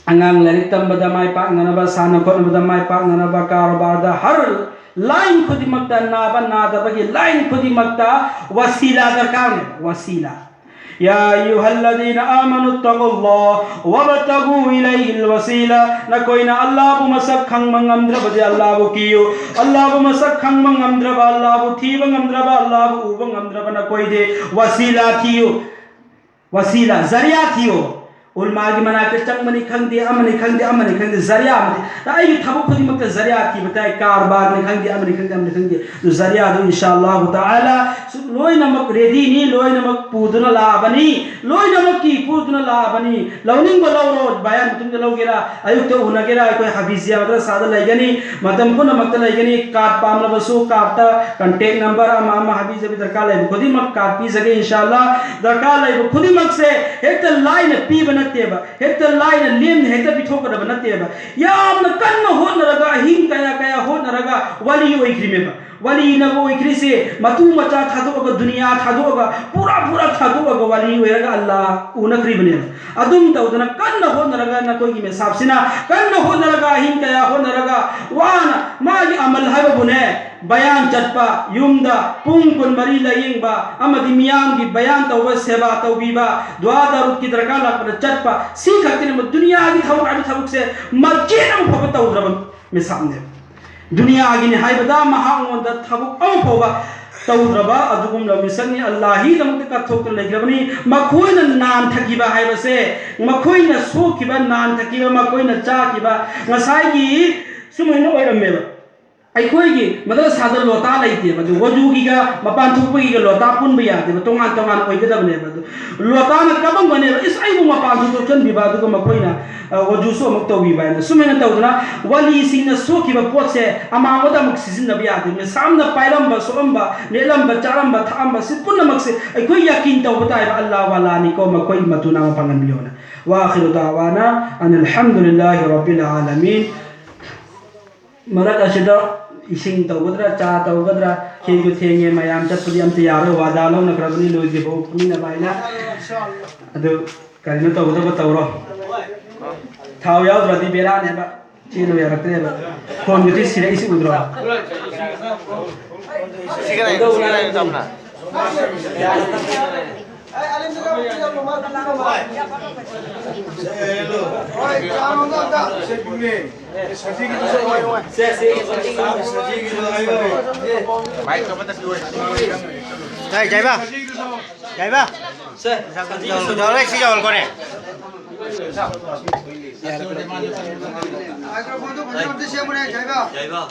ꯑꯉꯥꯡ ꯂꯥꯏꯔꯤꯛ ꯇꯝꯕꯗ ꯃꯥꯏ ꯄꯥꯛꯅꯅꯕ, ꯁꯥꯟꯅ ꯈꯣꯠꯅꯕꯗ ꯃꯥꯏ ꯄꯥꯛꯅꯅꯕ, ꯀꯥꯔꯣꯕꯥꯔꯗ, ꯍꯔ ꯂꯥꯏꯟ ꯈꯨꯗꯤꯡꯃꯛꯇ, ꯅꯥꯕ ꯅꯥꯗꯕꯒꯤ ꯂꯥꯏꯟ ꯈꯨꯗꯤꯡꯃꯛꯇ ꯋꯁꯤꯂꯥ ꯗꯔꯀꯥꯔꯅꯦ, ꯋꯁꯤꯂꯥ꯫ يا أيها الذين آمنوا اتقوا الله وابتغوا إليه الوسيلة. ꯅꯈꯣꯏꯅ ꯑꯜꯂꯥꯍꯕꯨ ꯃꯁꯛ ꯈꯪꯕ ꯉꯝꯗ꯭ꯔꯕꯗꯤ ꯑꯜꯂꯥꯍꯕꯨ ꯀꯤꯌꯨ꯫ ꯑꯜꯂꯥꯍꯕꯨ ꯃꯁꯛ ꯈꯪꯕ ꯉꯝꯗ꯭ꯔꯕ, ꯑꯜꯂꯥꯍꯕꯨ ꯊꯤꯕ ꯉꯝꯗ꯭ꯔꯕ, ꯑꯜꯂꯥꯍꯕꯨ ꯎꯕ ꯉꯝꯗ꯭ꯔꯕ ꯅꯈꯣꯏꯗꯤ ꯋꯁꯤꯂꯥ ꯊꯤꯌꯨ꯫ ꯋꯁꯤꯂꯥ, ꯖꯔꯤꯌꯥ ꯊꯤꯌꯣ꯫ ꯎꯂꯃꯥꯒꯤ ꯃꯅꯥꯛꯇ ꯆꯪꯕꯅꯤ ꯈꯪꯗꯦ, ꯑꯃꯅꯤ ꯈꯪꯗꯦ, ꯑꯃꯅꯤ ꯈꯪꯗꯦ, ꯖꯔꯤꯌꯥ ꯑꯃꯗꯤ꯫ ꯑꯩꯒꯤ ꯊꯕꯛ ꯈꯨꯗꯤꯡꯃꯛꯇ ꯖꯔꯤꯌꯥ ꯊꯤꯕ ꯇꯥꯏ, ꯀꯥꯔꯕꯥꯔꯅꯤ ꯈꯪꯗꯦ, ꯑꯃꯅꯤ ꯈꯪꯗꯦ, ꯑꯃꯅꯤ ꯈꯪꯗꯦ꯫ ꯑꯗꯨ ꯖꯔꯤꯌꯥꯗꯨ ꯏꯟꯁꯥ ꯑꯜꯂꯥꯍꯨ ꯇꯥꯂꯥ ꯁꯨ-, ꯂꯣꯏꯅꯃꯛ ꯔꯦꯗꯤꯅꯤ, ꯂꯣꯏꯅꯃꯛ ꯄꯨꯗꯨꯅ ꯂꯥꯛꯑꯕꯅꯤ, ꯂꯣꯏꯅꯃꯛꯀꯤ ꯄꯨꯗꯨꯅ ꯂꯥꯛꯑꯕꯅꯤ꯫ ꯂꯧꯅꯤꯡꯕ ꯂꯧꯔꯣ, ꯕꯌꯥꯟ ꯃꯇꯨꯡꯗ ꯂꯧꯒꯦꯔꯥ, ꯑꯌꯨꯛꯇ ꯎꯅꯒꯦꯔꯥ, ꯑꯩꯈꯣꯏ ꯍꯥꯐꯤꯖꯤꯌꯥ ꯃꯗ꯭ꯔꯁꯥꯗ ꯂꯩꯒꯅꯤ, ꯃꯇꯝ ꯄꯨꯝꯅꯃꯛꯇ ꯂꯩꯒꯅꯤ꯫ ꯀꯥꯔꯗ ꯄꯥꯝꯂꯕꯁꯨ ꯀꯥꯔꯗꯇ ꯀꯟꯇꯦꯛ ꯅꯝꯕꯔ ꯑꯃ ꯑꯃ ꯍꯥꯏꯕꯤꯖꯕꯤ, ꯗꯔꯀꯥꯔ ꯂꯩꯕ ꯈꯨꯗꯤꯡꯃꯛ ꯀꯥꯔꯗ ꯄꯤꯖꯒꯦ ꯏꯟꯁꯥ ꯑꯜꯂꯥꯍ꯫ ꯗꯔꯀꯥꯔ ꯂꯩꯕ ꯈꯨꯗꯤꯡꯃꯛꯁꯦ ꯍꯦꯛꯇ ꯂꯥꯏꯅ ꯄꯤꯕ ꯅꯠꯇꯦꯕ, ꯍꯦꯛꯇ ꯂꯥꯏꯅ ꯂꯦꯝꯅ ꯍꯦꯛꯇ ꯄꯤꯊꯣꯛꯀꯗꯕ ꯅꯠꯇꯦꯕ꯫ ꯌꯥꯝꯅ ꯀꯟꯅ ꯍꯣꯠꯅꯔꯒ, ꯑꯍꯤꯡ ꯀꯌꯥ ꯀꯌꯥ ꯍꯣꯠꯅꯔꯒ ꯋꯥꯂꯤ ꯑꯣꯏꯈ꯭ꯔꯤꯃꯦꯕ꯫ ꯋꯥꯂꯤꯅ ꯑꯣꯏꯈ꯭ꯔꯤꯁꯦ ꯃꯇꯨ ꯃꯆꯥ ꯊꯥꯗꯣꯛꯑꯒ, ꯗꯨꯅꯤꯌꯥ ꯊꯥꯗꯣꯛꯑꯒ, ꯄꯨꯔꯥ ꯄꯨꯔꯥ ꯊꯥꯗꯣꯛꯑꯒ ꯋꯥꯂꯤ ꯑꯣꯏꯔꯒ ꯑꯜꯂꯥꯍ ꯎꯅꯈ꯭ꯔꯤꯕꯅꯦꯕ꯫ ꯑꯗꯨꯝ ꯇꯧꯗꯅ ꯀꯟꯅ ꯍꯣꯠꯅꯔꯒ ꯅꯈꯣꯏꯒꯤ ꯃꯦꯁꯥꯞꯁꯤꯅ ꯀꯟꯅ ꯍꯣꯠꯅꯔꯒ, ꯑꯍꯤꯡ ꯀꯌꯥ ꯍꯣꯠꯅꯔꯒ, ꯋꯥꯅ ꯃꯥꯒꯤ ꯑꯃꯜ ꯍꯥꯏꯕꯕꯨꯅꯦ, ꯕꯌꯥꯟ ꯆꯠꯄ, ꯌꯨꯝꯗ ꯄꯨꯡ ꯀꯨꯟꯃꯔꯤ ꯂꯥꯏꯌꯦꯡꯕ, ꯑꯃꯗꯤ ꯃꯤꯌꯥꯝꯒꯤ ꯕꯌꯥꯟ ꯇꯧꯕ, ꯁꯦꯕꯥ ꯇꯧꯕꯤꯕ, ꯗꯨꯋꯥ ꯗꯔꯨꯗꯀꯤ ꯗꯔꯀꯥꯔ ꯂꯥꯛꯄꯗ ꯆꯠꯄ, ꯁꯤ ꯈꯛꯇꯅꯦꯕ꯫ ꯗꯨꯅꯤꯌꯥꯒꯤ ꯊꯕꯛ ꯍꯥꯏꯕ ꯊꯕꯛꯁꯦ ꯃꯆꯦꯠ ꯑꯃ ꯐꯥꯎꯕ ꯇꯧꯗ꯭ꯔꯕ ꯃꯤꯁꯛꯅꯦꯕ꯫ ꯗꯨꯅꯤꯌꯥꯒꯤꯅꯤ ꯍꯥꯏꯕꯗ ꯃꯍꯥꯛꯉꯣꯟꯗ ꯊꯕꯛ ꯑꯃ ꯐꯥꯎꯕ ꯇꯧꯗ꯭ꯔꯕ ꯑꯗꯨꯒꯨꯝꯂꯕ ꯃꯤꯁꯛꯅꯤ꯫ ꯑꯜꯂꯥꯍꯤꯗꯃꯛꯇ ꯀꯠꯊꯣꯛꯇꯨꯅ ꯂꯩꯈ꯭ꯔꯕꯅꯤ꯫ ꯃꯈꯣꯏꯅ ꯅꯥꯟꯊꯈꯤꯕ ꯍꯥꯏꯕꯁꯦ, ꯃꯈꯣꯏꯅ ꯁꯣꯛꯈꯤꯕ, ꯅꯥꯟꯊꯈꯤꯕ, ꯃꯈꯣꯏꯅ ꯆꯥꯈꯤꯕ, ꯉꯁꯥꯏꯒꯤ ꯁꯨꯃꯥꯏꯅ ꯑꯣꯏꯔꯝꯃꯦꯕ꯫ ꯑꯩꯈꯣꯏꯒꯤ ꯃꯗꯔꯁꯥꯗ ꯂꯣꯇꯥ ꯂꯩꯇꯦꯕ, ꯑꯗꯨ ꯋꯖꯨꯒꯤꯒ ꯃꯄꯥꯟ ꯊꯣꯛꯄꯒꯤꯒ ꯂꯣꯇꯥ ꯄꯨꯟꯕ ꯌꯥꯗꯦꯕ, ꯇꯣꯉꯥꯟ ꯇꯣꯉꯥꯟ ꯑꯣꯏꯒꯗꯕꯅꯦꯕ꯫ ꯑꯗꯨ ꯂꯣꯇꯥꯅ ꯀꯥꯄꯝꯒꯅꯦꯕ, "ꯏꯁ, ꯑꯩꯕꯨ ꯃꯄꯥꯟꯁꯨ ꯊꯣꯛꯆꯟꯕꯤꯕ, ꯑꯗꯨꯒ ꯃꯈꯣꯏꯅ, ꯑ, ꯋꯖꯨꯁꯨ ꯑꯃꯨꯛ ꯇꯧꯕꯤꯕ" ꯍꯥꯏꯅ꯫ ꯁꯨꯃꯥꯏꯅ ꯇꯧꯗꯅ ꯋꯥꯂꯤꯁꯤꯡꯅ ꯁꯣꯛꯈꯤꯕ ꯄꯣꯠꯁꯦ ꯑꯃꯥꯡꯕꯗ ꯑꯃꯨꯛ ꯁꯤꯖꯤꯟꯅꯕ ꯌꯥꯗꯦ꯫ ꯃꯤꯁꯥꯝꯅ ꯄꯥꯏꯔꯝꯕ, ꯁꯣꯛꯑꯝꯕ, ꯅꯦꯠꯂꯝꯕ, ꯆꯥꯔꯝꯕ, ꯊꯛꯑꯝꯕ, ꯁꯤ ꯄꯨꯝꯅꯃꯛꯁꯦ ꯑꯩꯈꯣꯏ ꯌꯥꯀꯤꯟ ꯇꯧꯕ ꯇꯥꯏꯕ, "ꯑꯜꯂꯥꯍ ꯋꯥꯂꯥꯅꯤꯀꯣ, ꯃꯈꯣꯏꯒꯤ ꯃꯇꯨ ꯅꯥ ꯐꯪꯍꯟꯕꯤꯌꯣꯅ"꯫ ꯋꯥ ꯑꯥꯈꯤꯔꯨ ꯗꯥꯋꯥꯅ ꯑꯅꯤꯜ ꯍꯝꯗꯨꯂꯤꯜꯂꯥꯍꯤ ꯔꯕꯤꯜ ꯑꯥꯂꯃꯤꯟ꯫ ꯃꯔꯛ ꯑꯁꯤꯗ ꯏꯁꯤꯡ ꯇꯧꯒꯗ꯭ꯔꯥ, ꯆꯥ ꯇꯧꯒꯗ꯭ꯔꯥ, ꯊꯦꯡꯁꯨ ꯊꯦꯡꯉꯦ, ꯃꯌꯥꯝ ꯆꯠꯄꯗꯤ ꯑꯝꯇ ꯌꯥꯔꯣꯏ, ꯋꯥꯗꯥ ꯂꯧꯅꯈ꯭ꯔꯕꯅꯤ ꯂꯣꯏꯗ꯭ꯔꯤꯐꯥꯎ ꯐꯝꯃꯤꯟꯅꯕ ꯍꯥꯏꯅ꯫ ꯑꯗꯨ ꯀꯔꯤꯅꯣ ꯇꯧꯒꯗꯕ ꯇꯧꯔꯣ, ꯊꯥꯎ ꯌꯥꯎꯗ꯭ꯔꯗꯤ ꯕꯦꯔꯥꯅꯦꯕ, ꯆꯦꯜꯂꯨ ꯌꯥꯔꯛꯇ꯭ꯔꯦꯕ꯫ ꯈꯣꯟꯒꯗꯤ ꯁꯤꯔꯛꯏꯁꯤ ꯎꯗ꯭ꯔꯣ? ꯁꯤ ꯀꯗꯥꯏ-, ꯁꯤ ꯀꯗꯥꯏꯗ ꯊꯝꯕ꯭ꯔꯥ? ꯌꯥꯏ, ꯌꯥꯏꯕ꯫ ꯌꯥꯏꯕ꯫ ꯌꯥꯎꯔꯦ, ꯁꯤ ꯌꯥꯎꯔꯦ, ꯀꯣꯅꯦ꯫ ꯃꯥꯏꯀ꯭ꯔꯣꯐꯣꯟꯗꯣ ꯐꯖꯅ ꯑꯝꯇ ꯁꯦꯝꯃꯨꯅꯦ, ꯌꯥꯏꯕ꯫ ꯌꯥꯏꯕ꯫